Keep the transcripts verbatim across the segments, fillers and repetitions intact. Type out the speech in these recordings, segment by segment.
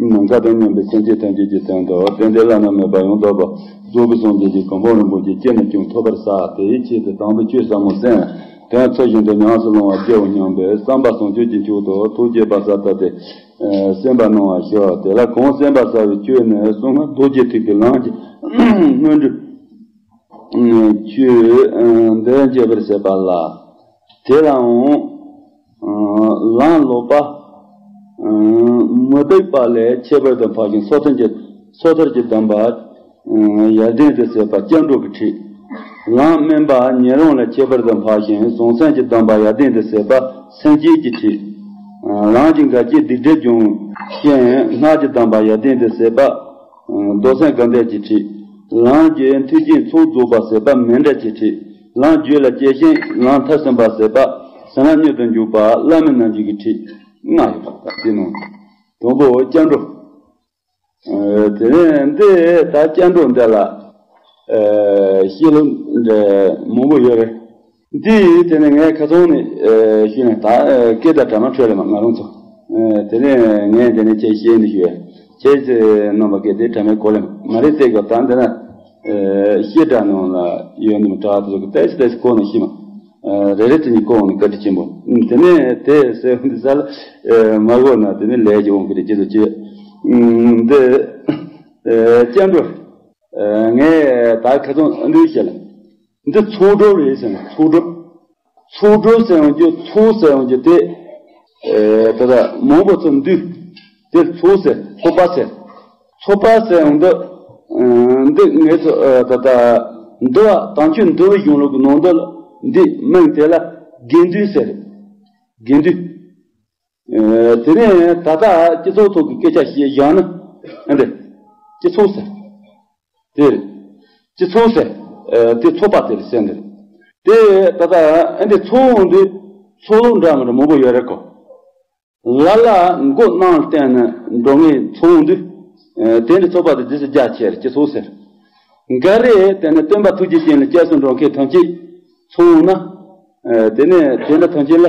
ནམ་མཁའ་དང་མཉམ་པའི་སེམས་ཅན་ཐམས་ཅད་ཀྱི་དོན་དུ་དཔལ་ལྡན་བླ་ན་མེད་པ་ཡང་དག་པར་རྫོགས་པའི་སངས་རྒྱས་ཀྱི་གོ་འཕང་རིན་པོ་ཆེ་ཅི་ནས་ཀྱང་ཐོབ་པར་བྱ། དེའི་ཆེད་དུ་དམ་པའི་ཆོས་ཟབ་མོ་གསན། དེ་ཚུལ་བཞིན་དུ་ཉམས་སུ་བླང་བར་བགྱིའོ་སྙམ་པའི་བསམ་པ་བཟང་སྤྱོད་ཀྱི་མཆོག་ཏུ་ཐུགས་བསྐྱེད་པ་གསལ་བཏབ་སྟེ། གསན་པ་གནང་བར་ཞུ། དེ་ལ་གོང་གསན་པར་བྱ་བའི་ཆོས་ནི་གསང་སྔགས་རྡོ་རྗེ་ཐེག་པའི་ལམ་གྱི་སྔོན་འགྲོའི་ཆོས་འདི་འབྱེད་པར་བྱེད་པ་ལ། དེ་ལའང་ལམ་ལོག་པ་མུ་སྟེགས་པ་ལས་ཁྱད་པར་དུ་འཕགས་ཤིང་སོ་ཐར་གྱི་སོ་ཐར་གྱི་སྡོམ་པ་ཡར་ལྡན་དུ་བྱེད་པ་སྐྱབས་འགྲོ་གི་ཁྲིད། ལམ་དམན་པ་ཉན་རང་ལས་ཁྱད་པར་དུ་འཕགས་ཤིང་བྱང་སེམས་ཀྱི་སྡོམ་པ་ཡར་ལྡན་དུ་བྱེད་པ་སེམས་བསྐྱེད་ཀྱི་ཁྲིད། ལམ་གྱི་འགལ་རྐྱེན་སྡིག་སྒྲིབ་སྦྱོང་ཞིང་སྔགས་ཀྱི་སྡོམ་པ་ཡར་ལྡན་དུ་བྱེད་པ་མདོ་སེམས་དགའ་ལྡན་གྱི་ཁྲིད། ལམ་གྱི་མཐུན་རྐྱེན་ཚོགས་རྫོགས་པ་བྱེད་པ་མཎྜལ་གྱི་ཁྲིད། ལམ་རྒྱུད་ལ་སྐྱེས་ཤིང་ལམ་མཐར་ཕྱིན་པ་བྱེད་པ་བྱིན་རླབས་མྱུར་དུ་འཇུག་པ་བླ་མའི་རྣམ་འབྱེད་ཀྱི་ཁྲིད་ལྔ་ཡོད་པ་དང་དེ་ནང་དང་པོ་སྐྱབས་འགྲོ། དེ་ནས་འདི་ད་སྐྱབས་འགྲོ་འདི་ལ་བཤད་ལུགས་མང་པོ་ཡོད་རེད། འདི་དེ་ནས་ངས་ཁ་སང་ནས་ཞུས་ནས་ད་སྐད་དང་གྲ་མ་འཕྲོད་ལེ་མ་ང་རང་ཚོ། དེ་ནས་ངས་འདི་ནས་ཁྱེད་བཤད་ནས་ཞུས། ཁྱེད་ཚོས་རྣམ་པ་སྐད་དེ་གྲ་མའི་གོ་ལེ་མ་རེད་བལྟས་གོ་ད་འདི་ན་བཤད་གྲྭ་ནང་ལ་ཡོད་ནི་མ་གྲྭ་བ་དེ་ཚོ་གི་ཏེས་ཏེས་གོ་ནས་ཤི་མ། རེ་རེ་དེ་གཉིས་གོ་འོང་ནས་བཀའ་དྲིན་ཆེན་པོ། དེ་ནས་དེ་ཟེར་འདི་ས་ལ་མ་གོ་ན་དེ་ནས་ལས་ཀྱི་འོང་གི་རེད་ཅེས་སོ་ཅེས། འདི་སྐྱབས་འགྲོ། ངས་ད་ཁ་སང་འདི་བཤད་ལ། འདི་ཚོགས་སྒྲུབ་རེད་ཟེར་ན་ཚོགས་སྒྲུབ། ཚོགས་སྒྲུབ་ཟེར་ཡོང་རྒྱུ་ཚོགས་ཟེར་ཡོང་རྒྱུ་དེ། ད་ལྟ་མང་པོ་ཚོ་འདུས། དེར་ཚོགས་ཟེར་ཚོགས་པ་ཟེར། ཚོགས་པ་ཟེར་ཡོང་འདི། འདི་ངས་ཚོ་ད་ལྟ་འདུལ་བ་དམ་ཆོས་འདུལ་བའི་གཞུང་ལུགས་ཀྱི་ནང་དུ་འདི་མིང་དེ་ལ་དགེ་འདུན་ཟེར། དགེ་འདུན། དེ་ནས་ད་ལྟ་སྤྱི་ཚོགས་ཐོག་གི་སྐད་ཆ་བཤད་བཞག་ན་ཨ་འདི་སྤྱི་ཚོགས་ཟེར། དེ་རེད། སྤྱི་ཚོགས་ཟེར། དེ་ཚོགས་པ་དེ་ལ་ཟེར་འདི་རེད། དེ་ད་ལྟ་ཨ་འདི་ཚོགས་འོང་དུས་ཚོགས་ལུགས་འདྲ་མི་འདྲ་མང་པོ་ཡོད་རེད་གོ། ལ་ལ་མགོ་གནང་བསྟན་ནས་འགྲོ་ངེས་ཚོགས་འོང་དུས། དེ་འདྲ་ཚོགས་པ་དེ་རྗེས་སུ་རྒྱ་ཆེར་སྤྱི་ཚོགས་ཟེར། འགའ་རེས་དེ་ནི་སྟོན་པ་ཐུགས་རྗེ་ཅན་ལ་སྐྱབས་སུ་འགྲོ་མཁན་ཐམས་ཅད་ཚོགས་འོང་ན། དེ་ནས་དེ་འདྲ་ཐམས་ཅད་ལ་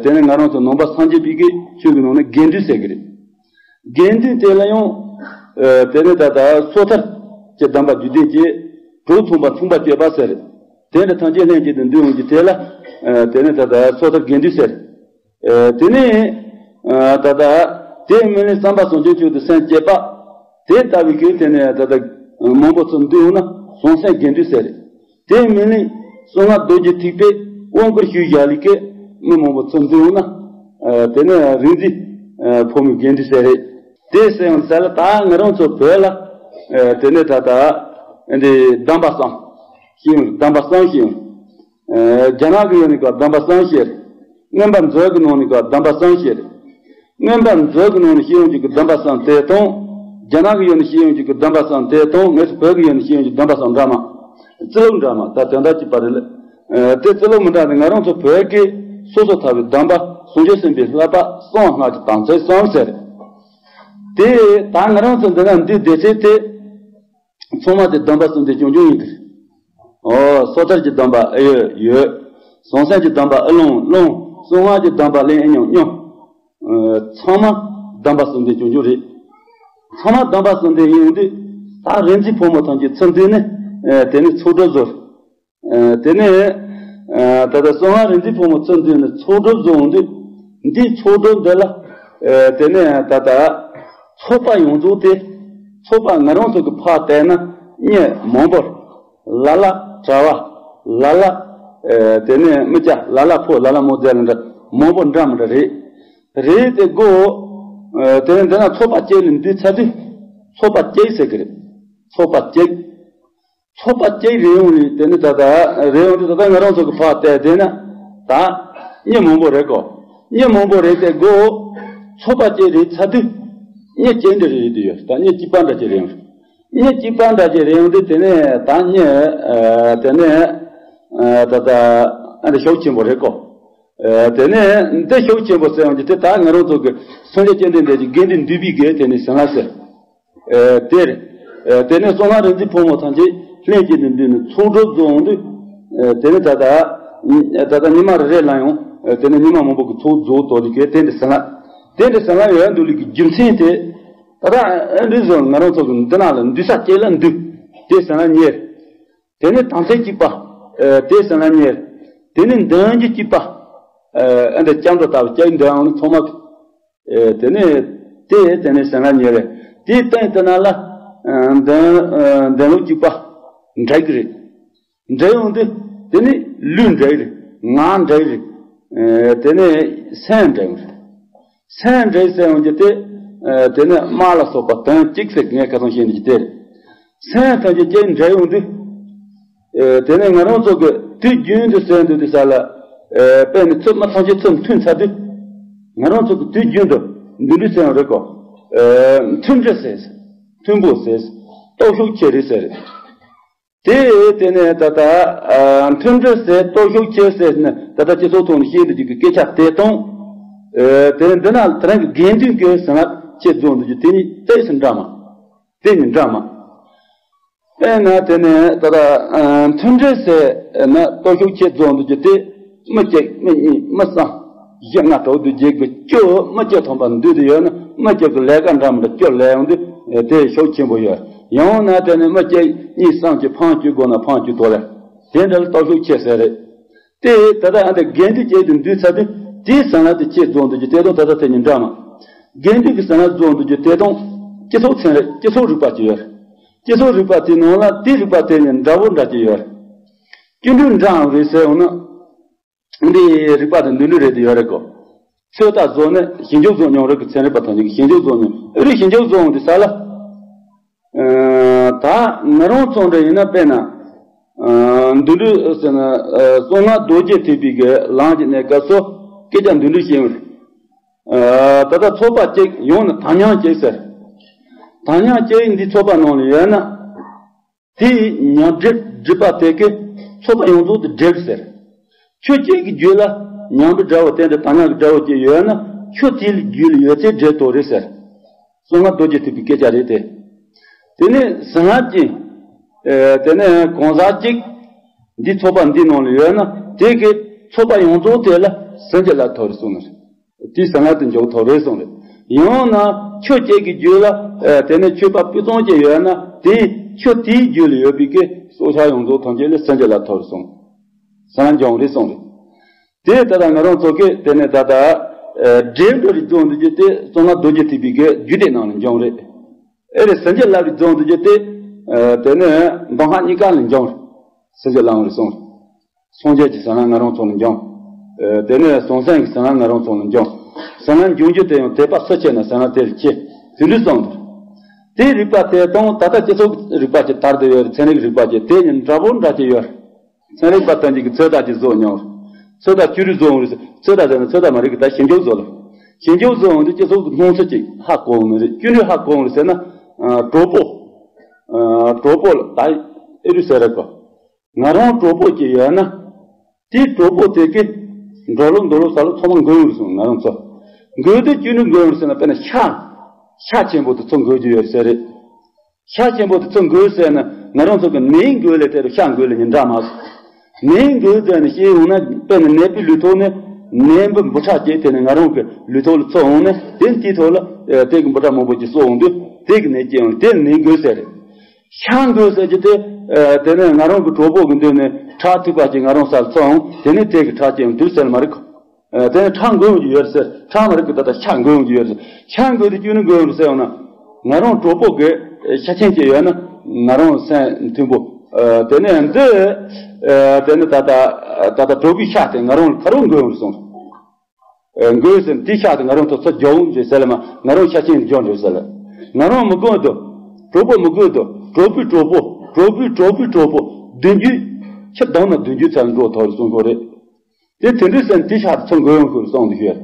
དེ་ནས་ང་རང་ཚོ་ནང་པ་སངས་རྒྱས་པའི་གི་ཆོས་ཀྱི་ནང་ནས་དགེ་འདུན་ཟེར་གི་རེད། དགེ་འདུན་དེ་ལ་ཡང་། དེ་ནི་ད་ལྟ་སོ་ཐར་གྱི་སྡོམ་པ་རྒྱུད་ལྡན་གྱི་གྲོགས་མཚུངས་པ་མཚུངས་པ་སྤྱོད་པ་ཟེར། དེ་འདྲ་ཐམས་ཅད་ལྷན་ཅིག་ཏུ་འདུས་འོང་གི་དེ་ལ། དེ་ནི་ད་ལྟ་སོ་ཐར་དགེ་འདུན་ཟེར། དེ་ནི། ད་ལྟ་དེ་མི་ལས་བསམ་པ་བཟང་སྤྱོད་ཆོས་དུ་སེམས་བསྐྱེད་པ། དེ་ལྟ་བུའི་གི་དེ་ནི་ད་ལྟ་མང་པོ་ཚོ་འདུས་འོང་ན་བྱང་སེམས་དགེ་འདུན་ཟེར། དེ་མིན་ནི་གསང་སྔགས་རྡོ་རྗེ་ཐེག་པའི་དབང་བསྐུར་ཞུས་བཞག་ལས་ཀའི་མི་མང་པོ་ཚུར་འདུས་འོང་ན། དེ་ནི་རིག་འཛིན་ཕོ་མོའི་དགེ་འདུན་ཟེར་རེད། དེ་ཟེར་ཡང་ཟེར་ལ་ད་ང་རང་ཚོ་བོད་ལ་དེ་ནི་ད་ལྟ་འདི་སྡོམ་པ་གསུམ་ཞིག་སྡོམ་པ་གསུམ་ཞིག་རྒྱ་ནག་གི་ཡོད་ནི་ག་སྡོམ་པ་གསུམ་ཞིག་རྔོན་པ་མཛོད་ཀྱི་ནང་ནས་ཀྱང་སྡོམ་པ་གསུམ་བཤད། རྔོན་པ་མཛོད་ཀྱི་ནང་ནས་བཤད་ཡོང་རྒྱུ་གི་སྡོམ་པ་གསུམ་དེ་དང་། རྒྱ་ནག་གི་ཡུལ་ནས་བཤད་ཡོང་རྒྱུ་གི་སྡོམ་པ་གསུམ་དེ་དང་ངེས་སུ་བོད་ཀྱི་ཡུལ་ནས་བཤད་ཡོང་རྒྱུ་སྡོམ་པ་གསུམ་འདྲ་མ། རྩི་ལུགས་འདྲ་མ་ད་དོན་དག་གཅིག་པ་རེད་ལ། དེ་རྩི་ལུགས་མི་འདྲ་ནི་ང་རང་ཚོ་བོད་ཀྱི་སོ་སོ་ཐར་པའི་སྡོམ་པ་བྱང་ཆུབ་སེམས་དཔའི་བསླབ་པ་གསང་སྔགས་ཀྱི་དམ་ཚིག་གསུམ་ཟེར། དེ་ད་ང་རང་ཚོ་འདི་ན་འདུས་སྡེ་ཚན་དེ། ཚང་མ་དེ་སྡོམ་པ་གསུམ་དེ་རྐྱང་རྐྱང་ཡིན་གྱི། ཨོ་སོ་ཐར་གྱི་སྡོམ་པ་ཨེ་ཡོད་ཡོད། བྱང་སེམས་ཀྱི་སྡོམ་པ་ཨེ་ལོང་ལོང་། གསང་སྔགས་ཀྱི་སྡོམ་པ་ལེན་ཨེ་མྱོང་མྱོང་། ཚང་མ་སྡོམ་པ་གསུམ་དེ་རྐྱང་རྐྱང་རེད། ཚང་མ་སྡོམ་པ་གསུམ་དེ་ཡིན་ཡོང་དུས་ད་རིག་འཛིན་ཕོ་མོ་ཐམས་ཅད་ཚུར་འདུས་ནས་དེ་ནས་ཚོགས་སྒྲུབ་བཟོ། དེ་ནས་ད་ལྟ་གསང་སྔགས་རིག་འཛིན་ཕོ་མོ་ཚུར་འདུས་ནས་ཚོགས་སྒྲུབ་བཟོ་འོང་དུས་འདིའི་ཚོགས་སྒྲུབ་འདི་ལ་དེ་ནས་ད་ལྟ་ཚོགས་པ་ཡོངས་རྫོགས་དེ་ཚོགས་པ་ང་རང་ཚོ་གི་ཕར་བལྟས་ན་མི་མང་པོར་ལ་ལ་གྲྭ་བ་ལ་ལ་དེ་ནས་མི་སྐྱ་ལ་ལ་ཕོ་ལ་ལ་མོ་ཟེར་ལ་འདྲ་མང་པོ་འདྲ་མི་འདྲ་རེད། རེད་དེ་གོ། དེ་ནས་འདི་ན་ཚོགས་པ་གཅིག་ལ་འདུས་ཚར་དུས་ཚོགས་པ་གཅིག་ཟེར་གི་རེད། ཚོགས་པ་གཅིག་ཚོགས་པ་གཅིག་རེད་ཡོང་ནི་དེ་ནི་ད་ལྟ་རེད་ཡོང་དུས་ད་ལྟ་ང་རང་ཚོ་གི་ཕར་བལྟས་དེ་ན་ད་མི་མང་པོ་རེད་གོ། མི་མང་པོ་རེད་དེ་གོ། ཚོགས་པ་གཅིག་རེད་ཚར་དུས་མི་གཅིག་འདྲ་རེད་དེ་ཡོད་ད་མི་གཅིག་པ་འདྲ་གཅིག་རེད་ཡོང་། མི་གཅིག་པ་འདྲ་གཅིག་རེད་ཡོང་དུས་དེ་ནས་ད་མི་དེ་ནས་ད་ལྟ་ཨ་འདྲ་ཤུགས་ཆེན་པོ་རེད་གོ། དེ་ནས་འདི་ཤུགས་ཆེན་པོ་ཟེར་ཡོང་དུས་དེ་ད་ང་རང་ཚོ་གི་སངས་རྒྱས་བཅོམ་ལྡན་འདས་ཀྱི་དགེ་འདུན་འདུས་པའི་དགེ་དེ་ནས་ཟིན་ལ་ཟེར། དེར། དེ་ནས་གསང་སྔགས་རིག་འཛིན་ཕོ་མོ་ཐམས་ཅད་ལྷན་ཅིག་ཏུ་འདུས་ནས་ཚོགས་སྒྲུབ་རྫོགས་འོང་དུས། དེ་ནས་ད་ལྟ། ད་ལྟ་ཉི་མ་རེ་རེ་ལ་ཡང་། དེ་ནས་ཉི་མ་མང་པོ་གི་ཚོགས་རྫོགས་དོ་ལི་ཀའི་དེ་འདྲ་ཟེར་ན། དེ་འདྲ་ཟེར་ན་ཡོད་འདུག་ལི་ཀའི་རྒྱུ་མཚན་དེ། ད་ལྟ་ཨ་འདི་བཟོ་ང་རང་ཚོ་གི་འདི་ནང་ལ་འདུས་ས་གཅིག་ལ་འདུས། དེ་ཟེར་ན་གཉེར། དེ་ནས་དམ་ཚིག་གཅིག་པ། ཨ་དེ་ཟེར་ན་གཉེར། དེ་ནས་འདུན་གྱི་གཅིག་པ། ཨ་འདི་སྐྱབས་འགྲོ་ལྟ་བུ་སྐྱབས་འདུན་ཨང་ཚང་མ། ཨ་དེ་ནས་དེ་དེ་ནས་ཟེར་ན་གཉེར་རེད། དེའི་སྟེང་དེ་ན་ལ་ཨ་འདུན་ཨ་འདུན་ལུགས་གཅིག་པ། འདྲ་གི་རེད། འདྲ་ཡོང་དུས་དེ་ནི་ལུས་འདྲ་གི་རེད། ངག་འདྲ་གི་རེད། ཨ་དེ་ནས་སེམས་འདྲ་གི་རེད། སེམས་འདྲ་ཟེར་ཡོང་རྒྱུ་དེ། ཨ་དེ་ནི་དམག་ལ་སོགས་པ་དོན་གཅིག་ཟེར་ངས་ཁ་སང་བཤད་འདི་ཅི་སྟེ། སེམས་ཐམས་ཅད་ཅིག་འདྲ་ཡོང་དུས། ཨ་དེ་ནི་ང་རང་ཚོ་གི་དུས་རྒྱུན་དུ་ཟེར་འདུག་དུས་ས་ལ། ཨ་དཔེ་ནི་ཚུལ་མ་ཐམས་ཅད་ཚུལ་མཐུན་ཚར་དུས། ང་རང་ཚོ་གི་དུས་རྒྱུན་དུ་འདུན་འདྲ་ཟེར་ཡོང་རེད་གོ། ཨ་མཐུན་སྒྲིལ་ཟེར། མཐུན་པོ་ཟེར། སྟོབས་ཤུགས་ཆེ་རེད་ཟེར། དེ་དེ་ནས་ད་ལྟ་ཨ་མཐུན་སྒྲིལ་ཟེར་སྟོབས་ཤུགས་ཆེ་ཟེར་ནས་ད་ལྟ་སྤྱི་ཚོགས་ཐོག་ནས་བཤད་འདུག་རྒྱུ་གི་སྐད་ཆ་དེ་དང་། ཨ་དེ་འདི་ན་དེ་རིང་གི་དགེ་འདུན་གྱི་ཟེར་ན་ཁྱེད་རྫོགས་འདུག་རྒྱུ་དེ་གཉིས་ཏོག་ཙམ་འདྲ་མ། དེ་གཉིས་འདྲ་མ། དཔེར་ན་དེ་ནས་ད་ལྟ་ཨ་མཐུན་སྒྲིལ་ཟེར་ན་སྟོབས་ཤུགས་ཆེ་རྫོགས་འདུག་རྒྱུ་དེ། མི་གཅིག་མི་གཉིས་མི་གསུམ་བཞི་ལྔ་དྲུག་བདུན་བརྒྱད་དགུ་བཅུ། མི་གཅིག་ཐམ་པ་འདུས་དུ་ཡོད་ན་མི་གཅིག་གི་ལས་ཀ་འདྲ་མི་འདྲ་བཅུ་ལས་ཡོང་དུས་དེ་ཤུགས་ཆེན་པོ་ཡོད། ཡང་ན་དེ་ནི་མི་གཅིག་གཉིས་གསུམ་གྱིས་འཕང་བཅུག་དགོས་ན་འཕང་བཅུག་དོ་ལས། དེ་འདྲ་ལ་སྟོབས་ཤུགས་ཆེ་ཟེར་རེད། དེ་ད་ལྟ་ཨ་འདི་དགེ་འདུན་གྱི་དེ་འདུས་ཚར་དུས་དེའི་ཟང་ལ་དེ་ཆེ་རྫོགས་འདུག་རྒྱུ་དེ་དང་ད་ལྟ་དེ་གཉིས་འདྲ་མ། དགེ་འདུན་གྱི་ཟང་ལ་རྫོགས་འདུག་རྒྱུ་དེ་དང་སྤྱི་ཚོགས་ཚན་རིག་སྤྱི་ཚོགས་རིག་པ་ཅིག་ཡོད་རེད། སྤྱི་ཚོགས་རིག་པ་དེའི་ནང་ལ་དེའི་རིག་པ་དེ་གཉིས་འདྲ་བོ་འདྲ་ཅིག་ཡོད་རེད། སྤྱི་འགྲོས་འདྲའམ་རེད་ཟེར་ཡོང་ན། འདི་རིག་པ་དང་འདུན་འགྲོས་རེད་དེ་ཡོད་རེད་གོ། ཚོད་ལྟ་བཟོ་ནས་ཞིབ་འཇུག་བཟོ་མྱོང་རིགས་ཀྱི་ཚན་རིག་པ་ཐམས་ཅད་ཀྱིས་ཞིབ་འཇུག་བཟོ་མྱོང་ཨེ་རེད། ཞིབ་འཇུག་བཟོ་འོང་དུས་ས་ལ། ཨ་ད་ང་རང་ཚོ་འདྲ་ཡིན་ན་དཔེར་ན། ཨ་འདུན་འགྲོས་ཟེར་ན་ཨ་གསང་སྔགས་རྡོ་རྗེ་ཐེག་པའི་གི་ལམ་གྱི་གནས་སྐབས་སུ་སྐད་ཆ་འདུན་འགྲོས་བཤད་ཡོང་རེད། ཨ་ད་ལྟ་ཚོགས་པ་གཅིག་ཡང་ན་དམ་ཉམས་གཅིག་ཟེར། དམ་ཉམས་གཅིག་འདི་ཚོགས་པ་ནང་ལ་ཡོད་ན། དེའི་ཉམས་སྒྲིབ་སྒྲིབ་པ་དེ་གིས་ཚོགས་པ་ཡོངས་རྫོགས་དེ་སྒྲིབ་ཟེར། ཁྱོད་ཅག་གི་རྒྱུད་ལ་ཉམས་པའི་དགྲ་བོ་དེ་འདྲ་དམ་ཉམས་ཀྱི་དགྲ་བོ་ཅིག་ཡོད་ན་ཁྱོད་དེའི་རྒྱུད་ལ་ཡོད་ཚད་སྒྲིབ་དོ་རེད་ཟེར། གསང་སྔགས་རྡོ་རྗེ་ཐེག་པའི་སྐད་ཆ་རེད་དེ། དེ་ནས་ཟང་ངེ་ཅན། ཨེ་དེ་ནས་གང་ཟག་ཅིག་འདི་ཚོགས་པ་འདི་ནང་ལ་ཡོད་ན་དེ་གིས་ཚོགས་པ་ཡོངས་རྫོགས་དེ་ལ་སེམས་ཅན་ལ་ཐོབ་རེ་གསུངས་ནས། དེའི་ས་ལ་དུ་འཇོག་ཐོབ་རེ་གསུངས་རེད། ཡང་ན་ཁྱོད་ཅག་གི་རྒྱུད་ལ་ཨ་དེ་ནས་ཆོས་པ་སྤུས་གཙང་ཅིག་ཡོད་ན་དེ་ཁྱོད་དེའི་རྒྱུད་ལ་ཡོད་པའི་གི་སྲོག་ཆགས་ཡོངས་རྫོགས་ཐམས་ཅད་ལ་སེམས་ཅན་ལ་ཐོབ་རེ་གསུངས། ས་ལ་འཇོག་རེ་གསུངས་རེད། དེ་ད་ལྟ་ང་རང་ཚོ་གི་དེ་ནས་ད་ལྟ་ཨ་འདྲེན་འགྲོ་རེ་འཇོག་འདུག་རྒྱུ་དེ་གསང་སྔགས་རྡོ་རྗེ་ཐེག་པའི་གི་རྒྱུད་སྡེ་ནང་ལ་འཇོག་རེད། ཨེ་རེད། སེམས་ཅན་བསླབ་རེ་འཇོག་འདུག་རྒྱུ་དེ་ཨ་དེ་ནས་གདམས་ངག་གཉིས་ཀ་ལ་འཇོག་རེད། སེམས་ཅན་བསླབ་རེ་གསུངས་རེད། སངས་རྒྱས་ཀྱི་ས་ལ་ང་རང་ཚོ་ལ་འཇོག་ཨ་དེ་ནས་ཟང་ཟིང་གི་ས་ལ་ང་རང་ཚོ་ལ་འཇོག་ས་ལ་འཇོག་རྒྱུ་དེ་ཡང་དད་པ་སུ་ཆེ་ན་ས་ལ་དེ་ལ་ཆེ། དེ་འདྲ་གསུངས་འདུག་དེའི་རིག་པ་དེ་དང་ད་ལྟ་སྤྱི་ཚོགས་རིག་པ་ཅིག་དར་དུ་ཡོད་རེད། ཚན་རིག་རིག་པ་ཅིག་དེ་གཉིས་འདྲ་པོ་འདྲ་ཅིག་ཡོད་རེད། ཚན་རིག་པ་ཐམས་ཅད་ཀྱིས་ཚོད་ལྟ་ཅིག་བཟོ་མྱོང་རེད། ཚོད་ལྟ་ཅི་རིགས་བཟོ་འོང་རེད་ཟེར། ཚོད་ལྟ་ཟེར་ན་ཚོད་ལྟ་མ་རེད་གི། ད་ཞིབ་འཇུག་བཟོ་ལ། ཞིབ་འཇུག་བཟོ་འོང་དུས་སྤྱི་ཚོགས་ཀྱི་སྣང་ཚུལ་ཅིག་ཧ་གོ་འོང་ནི་རེད། སྤྱི་འགྲོས་ཧ་གོ་འོང་རེད་ཟེར་ན། ཨ་གྲོགས་པོ། ཨ་གྲོགས་པོ་ལ་ད་ཨེ་རུ་ཟེར་རེད་གོ། ང་རང་གྲོགས་པོ་ཅིག་ཡོད་ན། དེའི་གྲོགས་པོ་དེ་གིས་འགྲོ་ལུགས་འདུག་ལུགས་ཟ་ལུགས་ཚང་མ་འགོད་ཡོང་རེད་གསུངས། ང་རང་ཚོ་འགོད་དུས་སྤྱི་འགྲོས་འགོད་ཡོང་རེད་ཟེར་ན། དཔེར་ན་ཤ། ཤ་ཆེན་པོ་དེ་ཚོ་འགོད་རྒྱུ་ཡོད་རེད་ཟེར་རེད། ཤ་ཆེན་པོ་དེ་ཚོ་འགོད་ཟེར་ན་ང་རང་ཚོ་གི་ནད་འགོས་ལས་དེ་རུ་ཤ་འགོས་ལས་ནི་འདྲ་མ་སོང་། ནད་འགོས་ཟེར་ནས་བཤད་ཡོང་ན། དཔེར་ན་ནད་པའི་ལུས་ཐོག་ནས་ནད་འབུ་འབུ་ཕྲ་སྐྱེས་དེ་ནས་ང་རང་གི་ལུས་ཐོག་ལ་ཚུད་འོང་ནས། དེ་དེའི་ཐོག་ལ་ཨ་དེ་གི་འབུ་ཕྲ་མང་པོ་ཅིག་གསོ་འོང་དུས་དེ་གི་ནད་སྐྱེ་ཡོང་དེ་ནད་འགོས་ཟེར་རེད། ཤ་འགོས་ཟེར་གྱི་དེ་ཨ་དེ་ནས་ང་རང་གི་གྲོགས་པོ་གི་མདུན་ནས་ཁྲག་ཐིགས་པ་ཅིག་ང་རང་སར་ཚུད་འོང་། དེ་ནས་དེ་གི་ཁྲག་སྐྱེ་ཡོང་དུས་ཟེར་མ་རེད་གོ། ཨ་དེ་ནས་ཁྲག་འགོས་ཡོང་གི་ཡོད་རེད་ཟེར། ཁྲག་མ་རེད་གི། ད་ལྟ་ཤ་འགོས་ཡོང་གི་ཡོད་རེད་ཟེར། ཤ་འགོས་དུས་སྤྱི་འགྲོས་འགོས་ཡོང་རེད་ཟེར་ཡོང་ན། ང་རང་གྲོགས་པོ་གི་ཤ་ཆེན་ཅིག་ཡོད་ན་ང་རང་སེམས་མཐུན་པོ། ཨ་དེ་ནས་འདི་ཨ་དེ་ནས་ད་ལྟ་ད་ལྟ་གྲོགས་པོའི་ཤ་དེ་ང་རང་ལ་ག་རེ་འགོས་ཡོང་རེད་གསུངས། ཨ་འགོས་ཟེར་ན་དེའི་ཤ་དེ་ང་རང་ཐོག་ཚུར་རྒྱག་འོང་རེད་ཟེར་ལ། མ་ང་རང་ཤ་ཆེན་རྒྱག་འགྲོ་ཟེར་ལ། ང་རང་མི་འགོས་དོ། གྲོགས་པོ་མི་འགོས་དོ། གྲོགས་པོའི་གྲོགས་པོ། གྲོགས་པོའི་གྲོགས་པོའི་གྲོགས་པོ། བདུན་རྒྱུད། ཁྱི་བདག་ན་བདུན་རྒྱུད་ཚར་འགྲོ་ཐོག་རེད་གསུངས་ཁོ་རེད། དེ་དེ་འདྲ་ཟེར་ན་དེ་ཤ་དེ་ཚོ་འགོས་ཡོང་ཁུལ་སོང་དུ་ཤོད།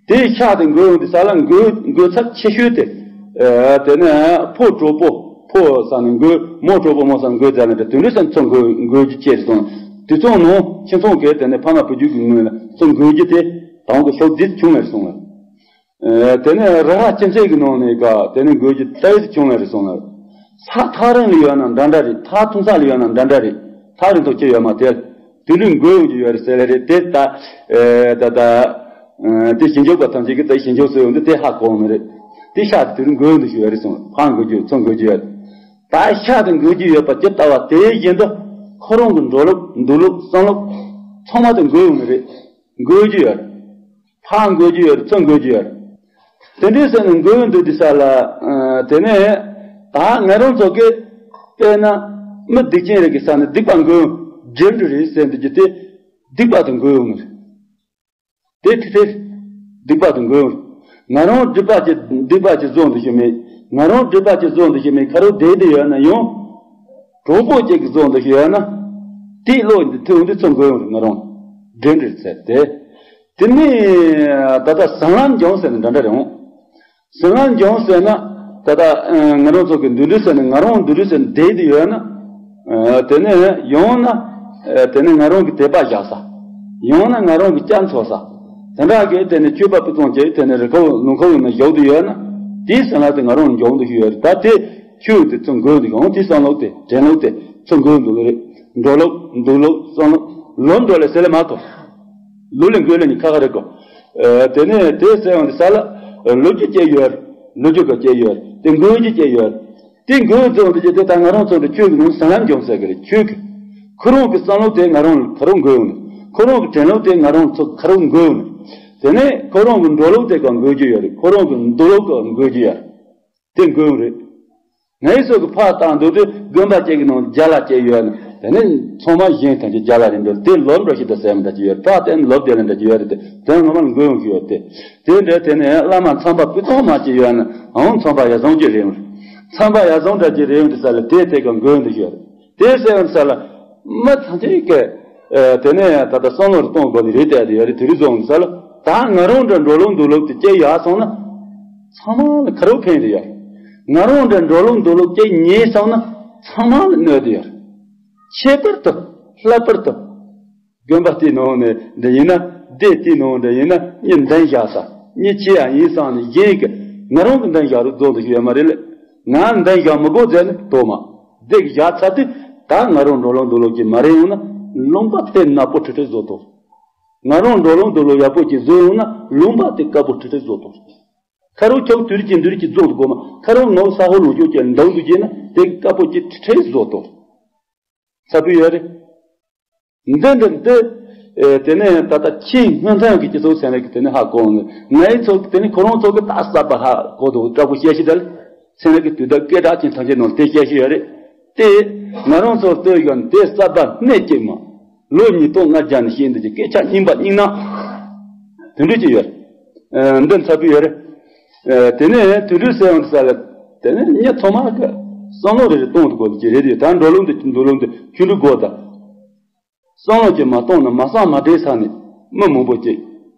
དེ་ཤ་དེ་འགོས་ཡོང་དུས་ས་ལ་འགོས་འགོས་ཚབས་ཆེ་ཤོས་དེ། ཨ་དེ་ནས་ཕོ་གྲོགས་པོ་ཕོ་ས་ནས་འགོས། མོ་གྲོགས་པོ་མོ་ས་ནས་འགོས་ཟེར་ནས། དེ་དེ་འདྲ་ཟེར་ན་ཚོ་འགོས་འགོས་རྒྱུ་ཆེ་རེད་སོང་། དུས་ཚོད་ནང་ཁྱིམ་ཚང་གི་དེ་ནས་ཕ་མ་བུ་རྒྱུད་ཀྱི་ངོས་ལ་ཚོ་འགོས་རྒྱུ་དེ་དང་གི་ཤོག་དེ་བྱུང་བས་སོང་ལ། ཨ་དེ་ནས་ར་ར་ཁྱིམ་མཚེས་ཀྱི་ནང་ནས་ག་དེ་ནས་འགོས་རྒྱུ་ཏོག་ཙམ་བྱུང་བས་རེད་སོང་ལ། ས་ཐག་རིང་ལ་ཡོད་ན་འདྲ་འདྲ་རེད། ཐག་ཐུང་ས་ལ་ཡོད་ན་འདྲ་འདྲ་རེད། ཐག་རིང་ཐོག་ཁྱེད་ཡོད་མ་ཐལ། དུས་ལུས་འགོས་ཡོང་རྒྱུ་ཡོད་རེད་ཟེར་ལེ་རེད། དེ་ད་ཨེ་ད་ད་ཨེ་དེ་ཞིབ་འཇུག་པ་ཐམས་ཅད་ཀྱིས་དེ་ཞིབ་འཇུག་བཟོས་ཡོང་དུས་དེ་ཧ་གོ་ནི་རེད། དེ་ཤ་དེ་དུས་འགོས་ཡོང་དུ་ཞུ་ཡ་རེད་སོང་། ཕར་འགོས་རྒྱུ་ཡོད། ཚུར་འགོས་རྒྱུ་ཡོད། ད་ཤ་དེ་འགོས་རྒྱུ་ཡོད་པ་ཇི་ལྟ་བ་དེ་བཞིན་དུ་ཁོ་རང་གི་འགྲོ་ལུགས་འདུག་ལུགས་བསམ་ལུགས་ཚང་མ་དེ་འགོས་ཡོང་ནི་རེད། འགོས་རྒྱུ་ཡོད། ཕར་འགོས་རྒྱུ་ཡོད། ཚུར་འགོས་རྒྱུ་ཡོད། དེ་འདྲའི་ཟེར་ནས་འགོས་འདུག་དེ་ས་ལ། ཨ། དེ་ནས་ད་ང་རང་ཚོ་གིས་དཔེར་ན་མི་སྡིག་ཅན་རེ་གི་ས་ནས་སྡིག་པ་འགོས་འགྲིབ་འགྲོ་རེད་ཟེར་འདུག་རྒྱུ་དེ་སྡིག་པ་དེ་འགོས་ཡོང་ནི་རེད། དེ་ཁྲིད་ཁྲིད། སྡིག་པ་དེ་འགོས་ཡོང་། ང་རང་སྒྲིབ་པ་གྱི་སྡིག་པ་གྱི་བཟོ་འདུག་རྒྱུ་མེད། ང་རང་སྒྲིབ་པ་གྱི་བཟོ་འདུག་རྒྱུ་མེད། ཁ་རོག་བསྡད་དེ་ཡོད་ན་ཡང་། གྲོགས་པོ་གཅིག་གི་བཟོ་འདུག་རྒྱུ་ཡོད་ན། དེའི་བློ་འདི་ཐུག་འདི་ཚུར་འགོས་ཡོང་རེད། ང་རང་འདྲེ་འདྲེ་ཟེར་ཏེ། དེ་ནས་ད་ལྟ་ཟང་ལམ་འཇོམས་ཟེར་ནས་འདྲ་འདྲ་རེད་འོང་། ཟང་ལམ་འཇོམས་ཟེར་ན། ད་ལྟ་ང་རང་ཚོ་གི་འདུ་འདྲེ་ཟེར་ནས་ང་རང་འདུ་འདྲེ་ཟེར་ནས་བསྡད་དེ་ཡོད་ན། ཨ། དེ་ནས་ཡང་ན། ཨ། དེ་ནས་ང་རང་གི་དད་པ་བཞག་ས། ཡང་ན་ང་རང་གི་སྐྱབས་འཚོལ་ས། དེ་འདྲ་གི་དེ་ནས་ཆོས་པ་ཕུན་ཚོགས་ཀྱི་དེ་ནས་རི་ཁ་བོ་ལུང་ཁ་བོ་ཡིན་ན་བཞུགས་དེ་ཡོད་ན། དེའི་ཟང་ལམ་དེ་ང་རང་འཇོམས་འདུག་ཞུ་ཡོད་རེད། ད་དེ་ཆོས་དེ་ཚུར་འགོས་འདུག་ཡང་དེ་བསམ་བློ་དེ་དྲན་བློ་དེ་ཚུར་འགོས་འདུག་ལེ་རེད། འགྲོ་ལུགས་འདུག་ལུགས་བསམ་བློ་ལོག་འགྲོ་ལེ་ཟེར་ལེ་མ་གཏོགས། ལུགས་ལས་འགོས་ལེ་ནི་ཁ་ཁ་རེད་གོ། ཨ། དེ་ནས་དེ་ཟེར་ཡོང་དུས་ས་ལ། ཨ། ལོ་རྒྱུས་སྐྱེ་ཡོད། ལོ་རྒྱུས་ག་སྐྱེ་ཡོད། དེ་འགོས་རྒྱུ་སྐྱེ་ཡོད། དེ་འགོས་རྫོགས་འདི་ཀྱི་དེ་ད་ང་རང་ཚོ་འདི་ཆོས་ཀྱི་ནང་ཟང་ལམ་འཇོམས་ཟེར་གི་རེད། ཆོས་ཀྱི། ཁོ་རང་གི་བསམ་བློ་དེ་ང་རང་ལ་ཁོ་རང་འགོས་ཡོང་ནས། ཁོ་རང་གི་དྲན་བློ་དེ་ང་རང་ཚོ་ཁོ་རང་འགོས་ཡོང་ནས། དེ་ནས་ཁོ་རང་གི་འགྲོ་ལུགས་དེ་ག་འགོས་རྒྱུ་ཡོད་རེད། ཁོ་རང་གི་འདུག་ལུགས་ག་འགོས་རྒྱུ་ཡོད་རེད། དེ་འགོས་ཡོང་རེད། ང་ཡི་སོགས་ཀྱི་ཕར་བཏང་འདུག་དུས་དགོན་པ་གཅིག་གི་ནང་བརྒྱ་ལ་གཅིག་ཡོད་ན། དེ་ནས་ཚང་མ་གཞན་ཐམས་ཅད་བརྒྱ་ལ་རེ་འགྲོ་དེ་ལོབས་འགྲོ་ཞིག་ཏུ་ཟེར་མི་འདྲ་ཅིག་ཡོད། ཕར་བལྟས་ན་ལོབས་བསྡད་ལ་འདྲ་ཅིག་ཡོད་རེད་དེ། དེ་ངོ་མ་ལ་འགོས་ཡོང་གི་ཡོད་དེ། དེ་འདྲ་དེ་ནས་བླ་མ་མཚམས་པ་སྤུས་དག་མ་ཅིག་ཡོད་ན་འང་མཚམས་པ་ཡ་བཟང་ཅིག་རེད་ཡོང་། མཚམས་པ་ཡ་བཟང་འདྲ་ཅིག་རེད་ཡོང་དུས་ས་ལ་དེ་དེ་ག་འགོས་ཡོང་དུ་ཡོད་རེད། དེ་ཟེར་ཡོང་དུས་ས་ལ། མི་ཐམས་ཅད་ཀྱི། ཨ། དེ་ནས་ད་ལྟ་བསམ་བློ་རུ་གཏོང་དགོས་ནི་རེད་དེ་ཡོད་རེད། དེ་རིགས་བཟོ་ཡོང་དུས་ས་ལ། ད་ང་རང་འདྲ་འགྲོ་ལུགས་འདུག་ལུགས་དེ་སྐྱེ་ཡག་སོང་ན། ཚང་མ་ལ་ཁ་རོག་ཕན་དེ་ཡོད། ང་རང་འདྲ་འགྲོ་ལུགས་འདུག་ལུགས་སྐྱེ་ཉེས་སོང་ན་ཚང་མ་ལ་གནོད་དེ་ཡོད། ཁྱད་པར་དུ་ལྷག་པར་དུ། དགོན་པ་དེའི་ནང་ནས་འདི་ཡིན་ན། སྡེ་དེའི་ནང་འདི་ཡིན་ན་མི་འདུན་བཞག་ས་མི་ཆེ་ཡ་ཡིན་སང་ནས་གཞན་གྱི་ང་རང་གི་འདུན་བཞག་རུ་རྫོགས་འདུ་ཞིག་ཡོད་མ་རེད་ལ། ང་འདུན་བཞག་མི་དགོས་ཟེར་ནས་དོ་མ། སྡེ་གི་བཞག་ཚར་དུས་ད་ང་རང་འགྲོ་ལུགས་འདུག་ལུགས་ཀྱི་མ་རེད་ཡོང་ན་ལུང་པ་དེ་ནག་པོ་ཁྲི་ཁྲི་བཟོ་ཐུབ། ང་རང་འགྲོ་ལུགས་འདུག་ལུགས་ཡག་པོ་ཅིག་བཟོས་ཡོང་ན་ལུང་པ་དེ་དཀར་པོ་ཁྲི་ཁྲི་བཟོ་ཐུབ། ཁ་རུ་ཁྱོག་དུས་ཀྱི་འདུར་གྱི་རྫོགས་འདུག་གོ་མ། ཁ་རུ་ངོ་ས་ཧོ་ལུང་ཁྱོག་ཅན་འདུག་འདུག་ཅེ་ན་དེ་དཀར་པོ་ཅིག་ཁྲི་ཁྲི་བཟོ་ཐུབ། ཚ་པོ་ཡོད་རེད། འདི་འདི་འདི། ཨེ། དེ་ནས་ད་ལྟ་ཆེས་སྔོན་ཐོན་གྱི་སྤྱི་ཚོགས་ཚན་རིག་གི་དེ་ནས་ཧ་གོ་འོང་ནས། ང་ཡི་ཚོ་དེ་ནས་ཁོ་རང་ཚོ་གི་ད་གསར་པ་ཧ་གོ་འདུག་དྲག་པོ་བཤད་ཤེས་དེ་ལ། ཚན་རིག་གི་དུས་དག་སྐད་གྲགས་ཅན་ཐམས་ཅད་ནང་དེ་བཤད་ཤེས་ཡོད་རེད། དེ་ང་རང་ཚོ་ལྟོས་ཡོད་ན་དེ་གསར་པ་སྣེ་གཅིག་མ། ལོ་ཉིས་སྟོང་ལྔ་བརྒྱ་ནས་བཤད་འདི་ཀྱི་སྐད་ཆ་རྙིང་པ་རྙིང་ནག་དེ་འདྲ་ཅིག་ཡོད་རེད། ཨ། འདི་ཚ་པོ་ཡོད་རེད། ཨ། དེ་ནས་དུད་འགྲོ་ཟེར་ཡོང་དུས་ས་ལ། དེ་ནས་མྱི་ཚང་མ་གི་བསམ་བློ་རེ་རེ་གཏོང་དགོས་ཀྱི་རེད། ད་འགྲོ་ལུགས་འདི་འགྲོ་ལུགས་འདི་ཆུ་འགྲོ་དགོས་ད། བསམ་བློ་ཅིག་མ་གཏོང་ན་མ་བསམ་མ་དྲན་ས་ནས་མི་མང་པོ་ཅིག་